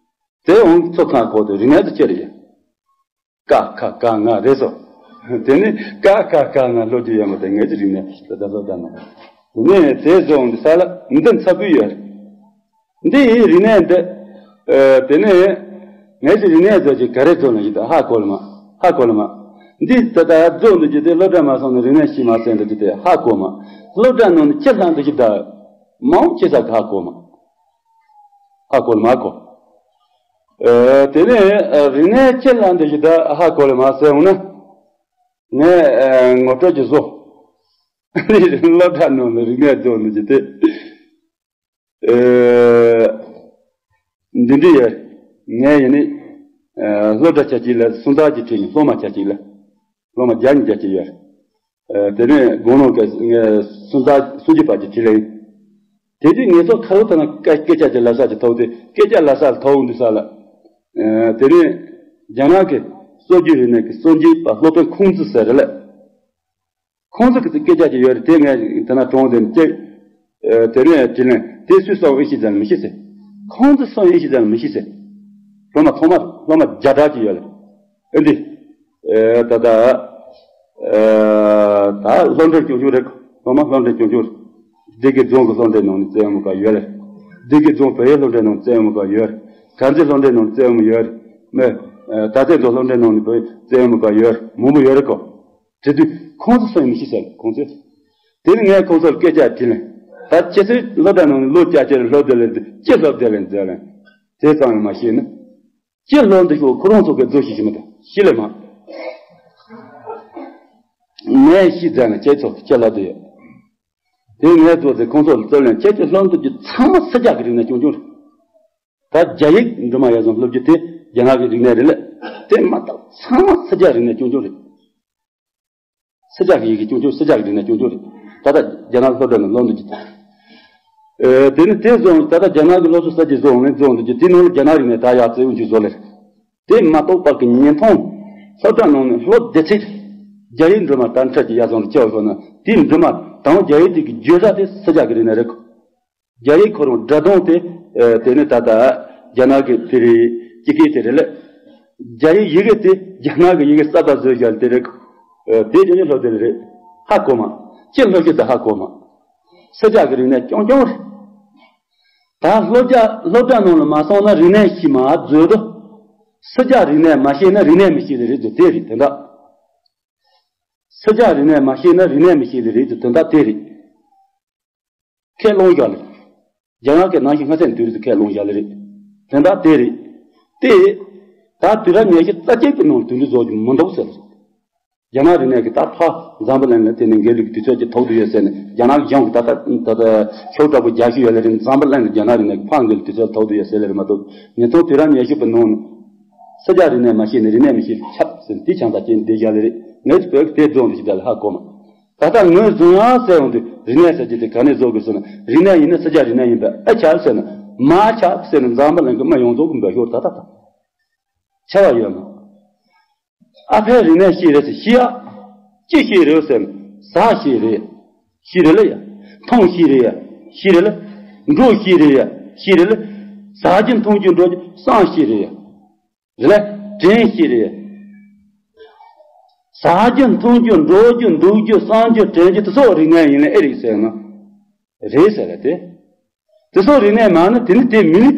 དེ་འོང་ཚོ་ཁ་ཁོག་དེ་རིག་གནས་དེ་ཅི་རེད་ཡ། ཀ་ཁ་ག་ང་རེད་སོ། དེ་ནས་ཀ་ཁ་ག་ང་སློབ་རྒྱུ་ཡོད་མ་དེ་ངས་ཅི་རིག་གནས་ད་ལྟ་སློབ་གྲྭ་ནང་། དེ་ནས་དེ་བཟོ་འོང་དུས་ས་ལ་འདི་འཚབ་གི་ཡོད་རེད། འདི་ཡི་རིག་གནས་འདི། ཨ། དེ་ནས་ངས་ཀྱི་རིག་གནས་བཟོ་ཅིག་ག་རེ་བཟོ་ན་ཡིན་ད་ཧ་གོ་ལ་མ། ཧ་གོ་ལ་མ། འདི་ད་ལྟ་བཟོ་འདི་ཅི་དེ་སློབ་གྲྭ་མ་སོང་ནས་རིག་གནས་ཤེས་མ་ཟེར་འདི་ཅི་དེ་ཧ་གོ་མ། སློབ་གྲྭ་ནང་ནས་ཁྱེད་ལྷག་འདི་ཅི་ད། མང་ཁྱེད་ས་གི་ཧ་གོ་མ། ཧ་གོ་ལ་མ་གོ། ཨ། དེ་ནས། ཨ། རིག་གནས་ཁྱེད་ལྷག་འདི་ཅི་ད་ཧ་གོ་ལ་མ་ཟེར་འོང་ན། ངས། ཨ། ངོ་སྤྲོད་ཀྱི་བཟོ། སློབ་གྲྭ་ནང་ནས་རིག་གནས་བཟོ་འདི་ཅི་དེ། ཨེ། འདི་འདྲ་ཡོད། ངས་ཡིན་ནི། ཨེ། སློབ་གྲྭ་ཆ་གཅིག་ལ་སུམ་རྟགས་ཀྱི་ཁྲིད་ཡིན། སློབ་མ་ཆ་གཅིག་ལ། སློབ་མ་བརྒྱ་ཉིས་བརྒྱ་གཅིག་ཡོད། ཨེ། དེ་ནས་དགུང་ལོ་ག་ངས་སུམ་རྟགས་སུམ་ཅུ་བར་གྱི་ཁྲིད་ལ་ཡིན། དེ་དུས་ངས་ཚོ་ཁ་ལོ་ཐ་ན་སྐད་སྐད་ཆ་གྱི་ལ་ས་ཀྱི་ཐོག་དེ་སྐད་ཆ་ལ་ས་ཐོག་འདི་ས་ལ། ཨེ། དེ་ནས་རྒྱ་ནག་གི་སྲོལ་རྒྱུན་རིག་གནས་ཀྱི་སྲོལ་འབྱེད་པ་སློབ་དཔོན་ཁུང་ཙི་ཟེར་རེད་ལ། ཁོང་ཚོ་གི་སྐད་ཆ་ཅིག་ཡོད་རེད། དེ་ངས་དེ་ན་གྲོངས་ཏེ་ཅིག་ཨ། དེ་ནས་དྲིས་ལན་དེ་སུས་གསུངས་ཨེ་ཤེས་ཙམ་མི་ཤེས་ཟེར། ཁོང་ཚོས་གསུངས་ཨེ་ཤེས་ཙམ་མི་ཤེས་ཟེར། སློབ་མ་ཐོག་མར་སློབ་མ་བརྒྱ་ཕྲག་ཅིག་ཡོད་རེད། ཨེ་འདི། ཨ། ད་ལྟ། ཨ། ད་སློབ་འབྲིང་ཆུང་ཆུང་རེད། སློབ་མ་སློབ་འབྲིང་ཆུང་ཆུང་རེད། སྡེ་དགེ་རྫོང་གི་སློབ་འབྲིང་ནང་ནས་བཙན་བྱོལ་ག་ཡོད་རེད། སྡེ་དགེ་རྫོང་བལ་ཡུལ་སློབ་འབྲིང་ནང་བཙན་བྱོལ་ག་ཡོད་རེད། དཀར་མཛེས་སློབ་འབྲིང་ནང་བཙན་བྱོལ་ཡོད་རེད། མེ། ཨ། ད་ཚེ་མདོ་སློབ་འབྲིང་ནང་ནས་བཙན་བྱོལ་ག་ཡོད་རེད། མང་པོ་ཡོད་རེད་གོ། དེ་དུས་ཁོང་ཚོ་སུ་ཡིན་མི་ཤེས་ཟེར་ཁོང་ཚོས། དེ་ནི་ངས་ཁོང་ཚོར་སྐད་ཆ་དྲིས་ལན། ད་ཁྱེད་ཚོས་སློབ་གྲྭ་ནང་ནས་ལོ་བརྒྱད་ཅུ་སློབ་བསྡད་ལས་ཅི་སློབ་བསྡད་ལས་མཛད་ལན། དེ་ཙམ་ཡང་མ་ཤེས་ན། ཅི་སློབ་འདི་ཤོག་ཁོ་རང་ཚོ་གི་རྫོགས་ཤིག་ཤི་མི་ད་ཤི་ལེ་མ། ངས་ཤི་ཙམ་ན་ཁྱེད་ཚོ་ཁྱེད་ལ་དེ་ཡོད། དེ་ངས་རྫོགས་ཚེ་ཁོང་ཚོ་ལ་རྩོད་ལན་ཁྱེད་ཀྱི་སློབ་འདི་ཚང་མ་སུ་ཇག་གི་རིག་གནས་ཆུང་ཆུང་རེད། ད་རྒྱ་ཡིག་འབྲི་མ་ཡག་བཟང་སློབ་རྒྱུ་དེ་རྒྱ་ནག་གི་རིག་གནས་རེད་ལ། དེ་མ་གཏོགས་ཚང་མ་སུ་ཇག་རིག་གནས་ཆུང་ཆུང་རེད། སུ་ཇག་གི་ཡི་གེ་ཆུང་ཆུང་སུ་ཇག་གི་རིག་གནས་ཆུང་ཆུང་རེད། ད་ལྟ་རྒྱ་ནག་སློབ་གྲྭ་ནང་སློབ་འདི་ཅི། ཨེ། དེ་ནི་དེ་བཟོ་ད་ལྟ་རྒྱ་ནག་གི་སློབ་གསོ་གསར་བརྗེ་བཟོ་འོང་ལེན་བཟོ་འདི་ཅི་དེ་ནང་ལ་རྒྱ་ནག་རིག་གནས་ད་ཡག་རྩེ་འུ་ཅུ་བཟོ་ལེ། དེ་མ་གཏོགས་པར་གི་ཉན་ཐོང་། སློབ་གྲྭ་ནང་ནས་སློབ་སྡེ་ཚིག་རྒྱ་ཡིག་འབྲི་མ་དར་འཕྲལ་གྱི་ཡ་བཟང་དུ་སྐྱེ་བ་ཤོར་ན་དེ་འབྲི་མ་དང་རྒྱ་ཡིག་དེ་གི་བརྗོད་བྱ་དེ་སུ་ཇག་གི་རིག་གནས་རེད་གོ། རྒྱ་ཡིག་ཁོ་རང་སྒྲ་གདངས་དེ། ཨ། དེ་ནི་ད་ལྟ་རྒྱ་ནག་གི་དེ་རེད། སྤྱི་སྐད་དེ་རེད་ལ། རྒྱ་ཡིག་ཡི་གེ་དེ་རྒྱ་ནག་གི་ཡི་གེ་གསར་པ་བཟོས་བཞག་དེ་རེད། ཨ། དེ་ཀྱང་སློབ་དེ་རེད། ཧ་གོ་མ། ཅི་སློབ་ཤེས་དེ་ཧ་གོ་མ། སུ་ཇག་གི་རིག་གནས་རྐྱང་རྐྱང་རེད། ད་སློབ་གྲྭ་སློབ་གྲྭ་ནང་ལ་མ་སོང་ན་རིག་གནས་ཤེས་མ་བཟོས་དོ། སུ་ཇག་རིག་གནས་མ་ཤེས་ན་རིག་གནས་མི་ཤེས་ལེ་རེད་དོ་དེ་རེད་དོན་དག་སུ་ཇག་རིག་གནས་མ་ཤེས་ན་རིག་གནས་མི་ཤེས་ལེ་རེད་དོ་དོན་དག་དེ་རེད། ཁས་བླངས་བཞག་ལེ། རྒྱ་ནག་གི་ནང་བཞིན་སྔ་ཚན་དུས་རིག་ཏུ་ཁས་བླངས་བཞག་ལེ་རེད། དོན་དག་དེ་རེད། དེ། ད་དུས་རབས་ཉི་ཤུ་རྩ་གཅིག་པའི་ནང་དུས་འགྲོ་རྫོགས་རྒྱུ་མི་འདུག་ཟེར། རྒྱ་ནག་རིག་གནས་ཀྱི་ད་ཕ་འཛམ་བུ་གླིང་ལ་དེ་ནི་འགལ་ལུགས་དུས་ཚོད་ཀྱི་ཐོག་ཏུ་ཡོད་ཟེར་ནས་རྒྱ་ནག་གཞུང་གི་ད་ལྟ་ད་ལྟ་ཤོག་དྲག་པོ་རྒྱག་བཞིན་ཡོད་ལེ་རེད། འཛམ་བུ་གླིང་གི་རྒྱ་ནག་རིག་གནས་ཀྱི་ཕ་འགལ་ལུགས་དུས་ཚོད་ཐོག་ཏུ་ཡོད་ཟེར་ལེ་རེད་མ་གཏོགས་ཉིས་སྟོང་དུས་རབས་ཉི་ཤུ་པའི་ནང་ནས་ས་ཆ་རིག་གནས་མ་ཤེས་ནས་རིག་གནས་མི་ཤེས་ཁྱབ་ཟེར་དེ་ཆང་ས་ཅན་བསྡད་བཞག་ལེ་རེད། ངས་བོད་ཀྱི་དེ་རྫོང་དུ་ཞིག་ད་ལ་ཧ་གོ་མ། ད་ལྟ་ངོས་བཟུང་ཡང་ཟེར་ཡོང་དུས་རིག་གནས་ཟེར་རྒྱུ་དེ་ག་ནས་བཟོ་དགོས་ཟེར་ན་རིག་གནས་ཡིན་ན་ས་ཆ་རིག་གནས་ཡིན་པས་ཨེ་ཁྱབ་ཟེར་ན་མ་ཁྱབ་ཟེར་ན་འཛམ་བུ་གླིང་གི་མི་ཡོངས་རྫོགས་ཀྱི་འབོད་ཤོག་ད་ལྟ་དང་། ཁྱབ་པ་ཡོད་མོད། ཨ་ཕའི་རིག་གནས་ཤེས་རེད་ཟེར། ཤེས་ཡ། ཅི་ཤེས་རེད་ཟེར། ཟ་ཤེས་རེད། ཤེས་རེད་ལ་ཡ། འཐུང་ཤེས་རེད་ཡ། ཤེས་རེད་ལ། འགྲོ་ཤེས་རེད་ཡ། ཤེས་རེད་ལ། ཟ་རྒྱུ་འཐུང་རྒྱུ་འགྲོ་རྒྱུ་བསམ་ཤེས་རེད་ཡ། རེད་ལ། དྲན་ཤེས་རེད་ཡ། ཟ་རྒྱུ་འཐུང་རྒྱུ་འགྲོ་རྒྱུ་འདུག་རྒྱུ་བསམ་རྒྱུ་དྲན་རྒྱུ་དེ་ཚོ་རིག་གནས་ཡིན་ལ་ཨེ་རེད་ཟེར་ན། རེད་ཟེར་ལ་དེ། དེ་ཚོ་རིག་གནས་མ་ནི་དེ་ནི་དེ་མི་ནི་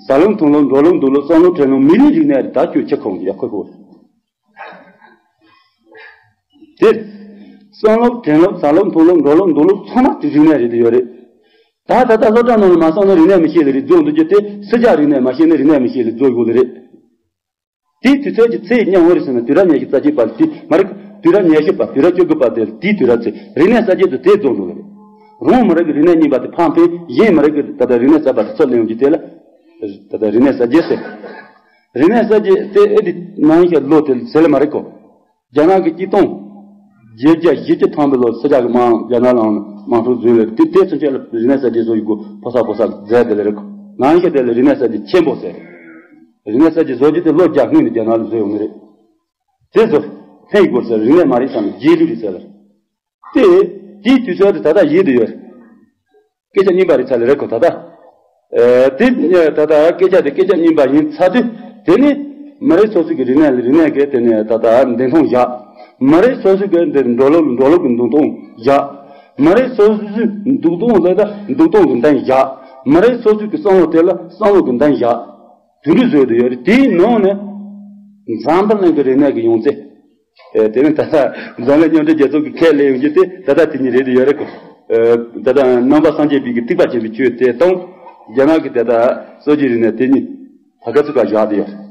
ཟ་ལུགས་འཐུང་ལུགས་འགྲོ་ལུགས་འདུག་ལུགས་བསམ་ལུགས་དྲན་ལུགས་མི་ནི་རིག་གནས་རེད། ད་ཁྱོད་ཁྱེད་ཁོང་གི་ཡ་ཁོ་ཁོ། དེ། བསམ་ལུགས་དྲན་ལུགས་ཟ་ལུགས་འཐུང་ལུགས་འགྲོ་ལུགས་འདུག་ལུགས་ཚང་མ་དེ་རིག་གནས་རེད་དེ་ཡོད་རེད། ད་ད་ལྟ་སློབ་གྲྭ་ནང་ལ་མ་སོང་ན་རིག་གནས་མི་ཤེས་ལེ་རེད་རྫོགས་འདུག་རྒྱུ་དེ་སྲིད་ཇ་རིག་གནས་མ་ཤེས་ན་རིག་གནས་མི་ཤེས་ལེ་རྫོགས་དགོས་ལེ་རེད། དེའི་དུས་ཚོད་ཀྱི་ཚེ་ཡི་སྙིང་བོ་རེད་ཟེར་ན་དུས་རབས་ཉི་ཤུ་རྩ་གཅིག་པ་དེ་མ་རེད། དུས་རབས་ཉི་ཤུ་པ་དུས་རབས་བཅུ་དགུ་པ་དེ་དེའི་དུས་རབས་ཚེ་རིག་གནས་གསར་བརྗེ་དུ་དེ་རྫོགས་འགྲོ་གི་རེད། རང་མི་རིགས་ཀྱི་རིག་གནས་རྙིང་པ་དེ་ཕངས་ཕན་གཞན་མི་རིགས་ཀྱི་ད་ལྟ་རིག་གནས་གསར་པ་དེ་ཚུར་ལེན་ཡོང་རྒྱུ་དེ་ལ་ད་ལྟ་རིག་གནས་གསར་བརྗེ་ཟེར། རིག་གནས་གསར་བརྗེ་དེ་ཨེ་དེ་ནང་བཞིན་ལོ་དེ་ཟེར་ལེ་མ་རེད་གོ། རྒྱ་ནག་གི་གཅིག་སྟོང་བརྒྱད་བརྒྱ་བཞི་བཅུ་ཐམ་པའི་ལོ་སྲིད་ཇ་གི་དམག་རྒྱ་ནག་ལ་དམག་འཁྲུག་བཟོས་ལེ་དེ་དེ་ཚུན་ཆད་ལ་རིག་གནས་གསར་བརྗེ་བཟོ་ཡི་གོ། ཕོ་གསར་ཕོ་གསར་མཛད་དེ་ལེ་རེད་གོ། ནང་བཞིན་དེ་ལ་རིག་གནས་གསར་བརྗེ་ཆེན་པོ་ཟེར། རིག་གནས་གསར་བརྗེ་བཟོ་རྒྱུ་དེ་ལོ་བརྒྱ་སྔོན་ནས་རྒྱ་ནག་ལ་བཟོས་ཡོང་ནི་རེད། དེ་ཚོ་ཕན་ཡོད་ཟེར། རིག་གནས་མ་རེད་བསམ་ནས་རྗེས་ལུས་རེད་ཟེར་ལ། དེ་དེའི་དུས་ཚོད་དེ་ད་ལྟ་ཡིད་དུ་ཡོད། སྐད་ཆ་རྙིང་པ་རེད་ཚར་ལེ་རེད་གོ། ད་ལྟ་ཨེ་དེ་ད་ལྟ་སྐད་ཆ་དེ་སྐད་ཆ་རྙིང་པ་ཡིན་ཚར་དུས་དེ་ནི་མི་རིགས་སོ་སོ་གི་རིག་གནས་རིག་གནས་ཀྱི་དེ་ནས་ད་ལྟ་འདེམས་ཐོན་བཞག་མི་རིགས་སོ་སོ་གི་འདི་འགྲོ་ལུགས་འགྲོ་ལུགས་ཀྱི་འདུག་སྟངས་བཞག་མི་རིགས་སོ་སོའི་འདུག་སྟངས་ལ་ད་འདུག་སྟངས་ཀྱི་འདེམས་བཞག་མི་རིགས་སོ་སོ་གི་བསམ་བློ་དེ་ལ་བསམ་བློ་ཀྱི་འདེམས་བཞག་དེ་འདྲ་བཟོས་དུ་ཡོད་རེད། དེའི་ནང་ནས་འཛམ་བུ་གླིང་གི་རིག་གནས་ཀྱི་ཡོང་ཚད། ཨེ་དེ་ནི་ད་ལྟ་འཛམ་གླིང་མཉམ་འབྲེལ་རྒྱལ་ཚོགས་ཀྱི་ཁས་ལེན་ཡོང་རྒྱུ་དེ་ད་ལྟ་དེ་གཉིས་རེད་དུ་ཡོད་རེད་གོ། ཨེ་ད་ལྟ་ནང་པ་སངས་རྒྱས་པའི་གི་ཐེག་པ་ཆེན་པོའི་ཆོས་དེ་དང་རྒྱ་ནག་གི་ད་ལྟ་སྲོལ་རྒྱུན་རིག་གནས་དེ་གཉིས་ད་ག་ཚོད་ཀ་བཞག་དེ་ཡོད་རེད།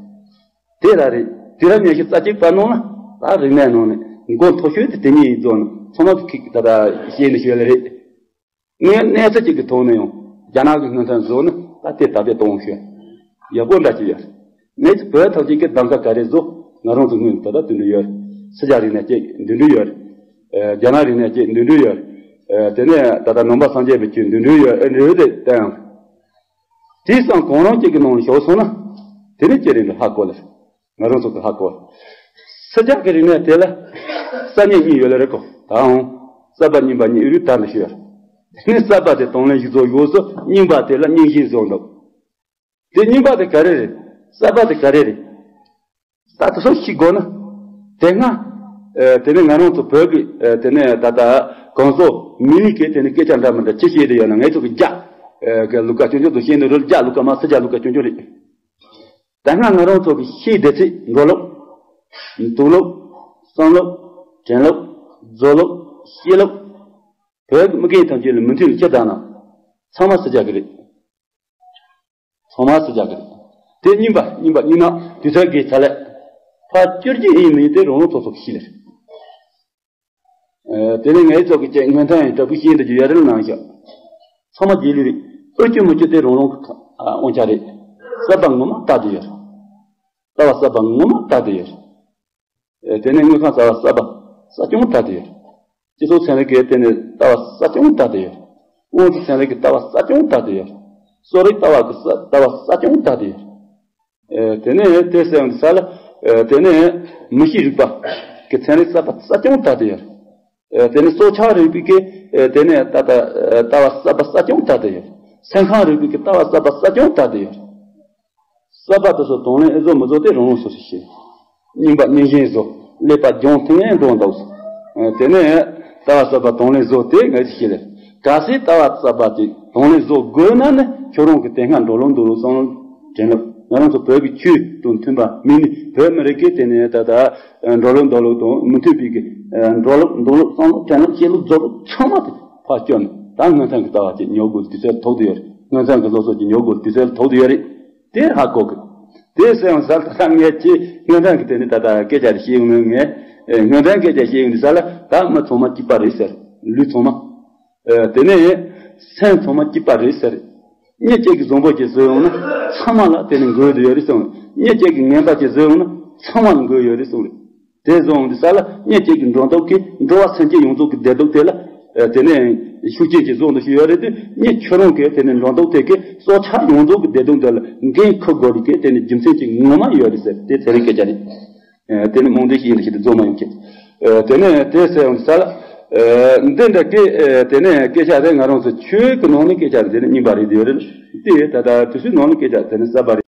དེ་ར་རེད། དུས་རབས་ཉི་ཤུ་རྩ་གཅིག་པ་ནང་ལ་ད་རིག་གནས་ནང་ནས་མགོ་མཐོ་ཤོས་དེ་དེ་གཉིས་ཡིན་རྫོགས་ནས་ཚང་མ་གི་ད་ལྟ་ཤེས་ནས་ཤོད་ལེ་རེད། ངས་གནས་ཚུལ་གཅིག་གི་ཐོག་ནས་ཡང་རྒྱ་ནག་གི་སྔོན་ཐོན་བཟོ་ནི་ད་དེ་ད་དཔེ་གཏོང་ཤོད། ཡག་པོ་འདྲ་ཅིག་ཡོད། གནས་ཚུལ་བོད་ཐོག་གཅིག་གི་གདམ་ག་ག་རེ་བཟོ་ང་རང་ཚོ་སྔོན་ད་ལྟ་དུ་འདྲ་ཡོད། སྲིད་ཇ་རིག་གནས་གཅིག་འདི་འདྲ་ཡོད། ཨེ་རྒྱ་ནག་རིག་གནས་གཅིག་འདི་འདྲ་ཡོད། ཨེ་དེ་ནས་ད་ལྟ་ནང་པ་སངས་རྒྱས་པའི་ཆོས་འདི་འདྲ་ཡོད། ཨེ་འདྲ་ཡོད་དེ་བསྟན་ཡང་། དེ་སང་གང་རང་གཅིག་གི་ནང་ལ་ཞོག་སོང་ན་དེ་ནི་ཅི་རེད་འདྲ་ཧ་གོ་ལེ། ང་རང་ཚོ་གི་ཧ་གོ། སྲིད་ཇ་གི་རིག་གནས་དེ་ལ་གསར་རྙིང་གཉིས་ཡོད་ལེ་རེད་གོ། ད་འོང་གསར་པ་རྙིང་པ་གཉིས་རུ་དར་འདི་ཤོད། དེ་ནས་གསར་པ་དེ་དང་ལེན་ཞིག་བཟོ་ཡོད་སོ། རྙིང་པ་དེ་ལ་རྙིང་ཞེན་བཟོ་འདུག་དེ་རྙིང་པ་དེ་ག་རེ་རེད། གསར་པ་དེ་ག་རེ་རེད། ད་དེ་ཚོ་ཤེས་དགོས་ན། དེ་སྔ། ཨེ་དེ་ནས་ང་རང་ཚོ་བོད་ཀྱི་ཨེ་དེ་ནས་ད་ལྟ་གང་ཟོ་མི་ནི་གི་དེ་ནས་སྐད་ཆ་འདྲ་མི་འདྲ་ཅི་བཤད་དེ་ཡོད་ན་ངས་ཚོ་གི་རྒྱ་ཨེ་གི་ལུགས་ཀ་ཆུང་ཆུང་དུ་བཤད་ནི་རེད། རྒྱ་ལུགས་ཀ་མ་སྲིད་རྒྱ་ལུགས་ཀ་ཆུང་ཆུང་རེད། ད་སྔ་ང་རང་ཚོ་གི་ཤེས་བདེ་ཚིག་འགྲོ་ལུགས། འདུག་ལུགས། བསམ་ལུགས། དྲན་ལུགས། རྫོགས་ལུགས། ཤེས་ལུགས། བོད་ཀྱི་མི་རྒན་ཐམས་ཅད་ལ་མི་མཐུན་ལ་ཅི་ལྟར་ན། ཚང་མ་སྲིད་རྒྱ་གི་རེད། ཚང་མ་སྲིད་རྒྱ་གི་རེད། དེ་རྙིང་པ་རྙིང་པ་རྙིང་ནག་དུས་ཚོད་ཀྱི་ཚ་ལས། ཕར་བསྐྱུར་གྱི་ཡིན་མིན་དེ་རང་རང་སོ་སོ་གི་ཤེས་ལེ་རེད། ཨེ་དེ་ནས་ངའི་ཚོགས་ཀྱི་ཅན་སྔོན་ཐོན་ཡང་དྲག་པོ་ཤེས་འདི་རྒྱུ་ཡ་རེ་ལ་ནང་བཞག་ཚང་མ་རྗེས་ལུས་རེད། ཨོ་ཅོ་མོ་ཅོ་དེ་རང་རང་གི་ཁ་ཨ་དབང་ཆ་རེད། གསར་པ་ངོ་མ་ལྟ་དུ་ཡོད་རེད། ལྟ་བ་གསར་པ་ངོ་མ་ལྟ་དུ་ཡོད་རེད། ཨེ་དེ་ནས་དངུལ་ཁང་གསར་པ་གསར་པ་གསར་རྐྱང་ལྟ་དུ་ཡོད་རེད། སྤྱི་ཚོགས་ཚན་རིག་གི་དེ་ནས་ལྟ་བ་གསར་རྐྱང་ལྟ་དུ་ཡོད་རེད། དབང་འཛིན་ཚན་རིག་གི་ལྟ་བ་གསར་རྐྱང་ལྟ་དུ་ཡོད་རེད། གསོ་རིག་ལྟ་བ་གི་གསར་ལྟ་བ་གསར་རྐྱང་ལྟ་དུ་ཡོད་རེད། ཨེ་དེ་ནས་དེ་སེམས་ས་ལ་ཨེ་དེ་ནས་མི་གཤིས་རིག་པ་གི་ཚན་རིག་གསར་པ་གསར་རྐྱང་ལྟ་དུ་ཡོད་རེད། ཨེ་དེ་ནས་སྲོག་ཆགས་རིག་པའི་གི་ཨེ་དེ་ནས་ལྟ་ལྟ་ལྟ་བ་གསར་པ་གསར་རྐྱང་ལྟ་དུ་ཡོད་རེད། སེམས་ཁམས་རིག་པའི་གི་ལྟ་བ་གསར་པ་གསར་རྐྱང་ལྟ་དུ་ཡོད་རེད། གསར་པ་དེ་ཚོ་དང་ལེན་ཨེ་བཟོ་མི་བཟོ་དེ་རང་རང་སོ་སོས་ཤེས། རྙིང་པ་རྙིང་བཞིན་བཟོ། ཀླད་པ་ལྗང་ཐིང་ངེ་འགྲོ་འདུག་ཨེ་དེ་ནས་ལྟ་བ་གསར་པ་དང་ལེན་བཟོ་དེ་ངས་ཤེས་ལེ། གལ་སྲིད་ལྟ་བ་གསར་པ་དེ་དང་ལེན་བཟོ་དགོས་ན་ནི་ཁྱོད་རང་གི་དེ་སྔ་འགྲོ་ལུགས་འདུག་ལུགས་བསམ་བློ་དྲན་ལུགས་ང་རང་ཚོ་བོད་ཀྱི་ཆོས་དང་མཐུན་པ་མིན་ནི་བོད་མི་རིགས་ཀྱི་དེ་ནས་ད་ལྟ་འགྲོ་ལུགས་འདུག་ལུགས་དང་མི་མཐུན་པའི་གི་འགྲོ་ལུགས་འདུག་ལུགས་བསམ་བློ་དྲན་ལུགས་བྱེད་ལུགས་རྫོགས་ལུགས་ཚང་མ་དེ་ཕར་སྐྱོན་ནས་ད་སྔོན་ཐོན་གྱི་ལྟ་བ་ཅིག་ཉོ་དགོས་དུས་ཚོད་ཐོག་ཏུ་ཡོད་རེད། སྔོན་ཐོན་གྱི་སློབ་གསོ་ཅིག་ཉོ་དགོས་དུས་ཚོད་ཐོག་ཏུ་ཡོད་རེད། དེ་ཧ་གོ་གི། དེ་སེམས་ས་ད་ངས་ཅི་སྔོན་ཐོན་གྱི་དེ་ནི་ད་ལྟ་སྐད་ཆ་རེ་བཤད་ཡོང་ངས་སྔོན་ཐོན་སྐད་ཆ་བཤད་ཡོང་དུས་ས་ལ་ད་མི་ཚང་མ་སྐྱིད་པ་རེད་ཟེར། ལུས་ཚང་མ། དེ་ནས་སེམས་ཚང་མ་སྐྱིད་པ་རེད་ཟེར། མི་གཅིག་གིས་བཟང་པོ་ཅིག་བཟོས་ཡོང་ན་ཚང་མ་ལ་དེ་ནི་འགོས་དུ་ཡོད་རེད་གསུངས། མི་གཅིག་གིས་ངན་པ་ཅིག་བཟོས་ཡོང་ན་ཚང་མ་ལ་འགོས་ཡོད་རེད་གསུངས་རེད། དེ་བཟོ་ཡོང་དུས་ས་ལ་མི་གཅིག་གི་འགྲོ་སྟངས་ཀྱིས་འགྲོ་བ་སེམས་ཅན་ཡོངས་རྫོགས་ཀྱི་བདེ་སྡུག་དེ་ལ་དེ་ནས། ཤུགས་རྐྱེན་གྱིས་བཟོ་འདུག་ཞིག་ཡོད་རེད་དེ། ངས་ཁྱོད་རང་གིས་དེ་ནས་འགྲོ་འདུག་དེ་གའི་སྲོག་ཆགས་ཡོངས་རྫོགས་ཀྱི་བདེ་སྡུག་འདི་ལ་འགན་འཁུར་དགོས་རིགས་ཀྱི་དེ་ནས་རྒྱུ་མཚན་གྱི་ངོ་མ་ཡོད་རེད་ཟེར། དེ་ཚེ་རིང་སྐད་ཆ་རེད། དེ་ནས་རྨོངས་དད་ཞིག་ཡིན་ཞིག་དེ་རྫོགས་མ་ཡོང་གི། དེ་ནས་དེ་ཟེར་ཡོང་ས་ལ། འདི་འདྲ་སྐད་དེ་ནས་སྐད་ཆ་རེད། ང་རང་ཚོ་ཆོས་ཀྱི་ནང་ནས་སྐད་ཆ་རེད། དེ་ནས་རྙིང་པ་རེད་དེ་ཡོད་རེད། དེ་ད་ལྟ་དུས་ཚོད་ནང་ནས་སྐད་ཆ་དེ་ནས་གསར་པ་རེད།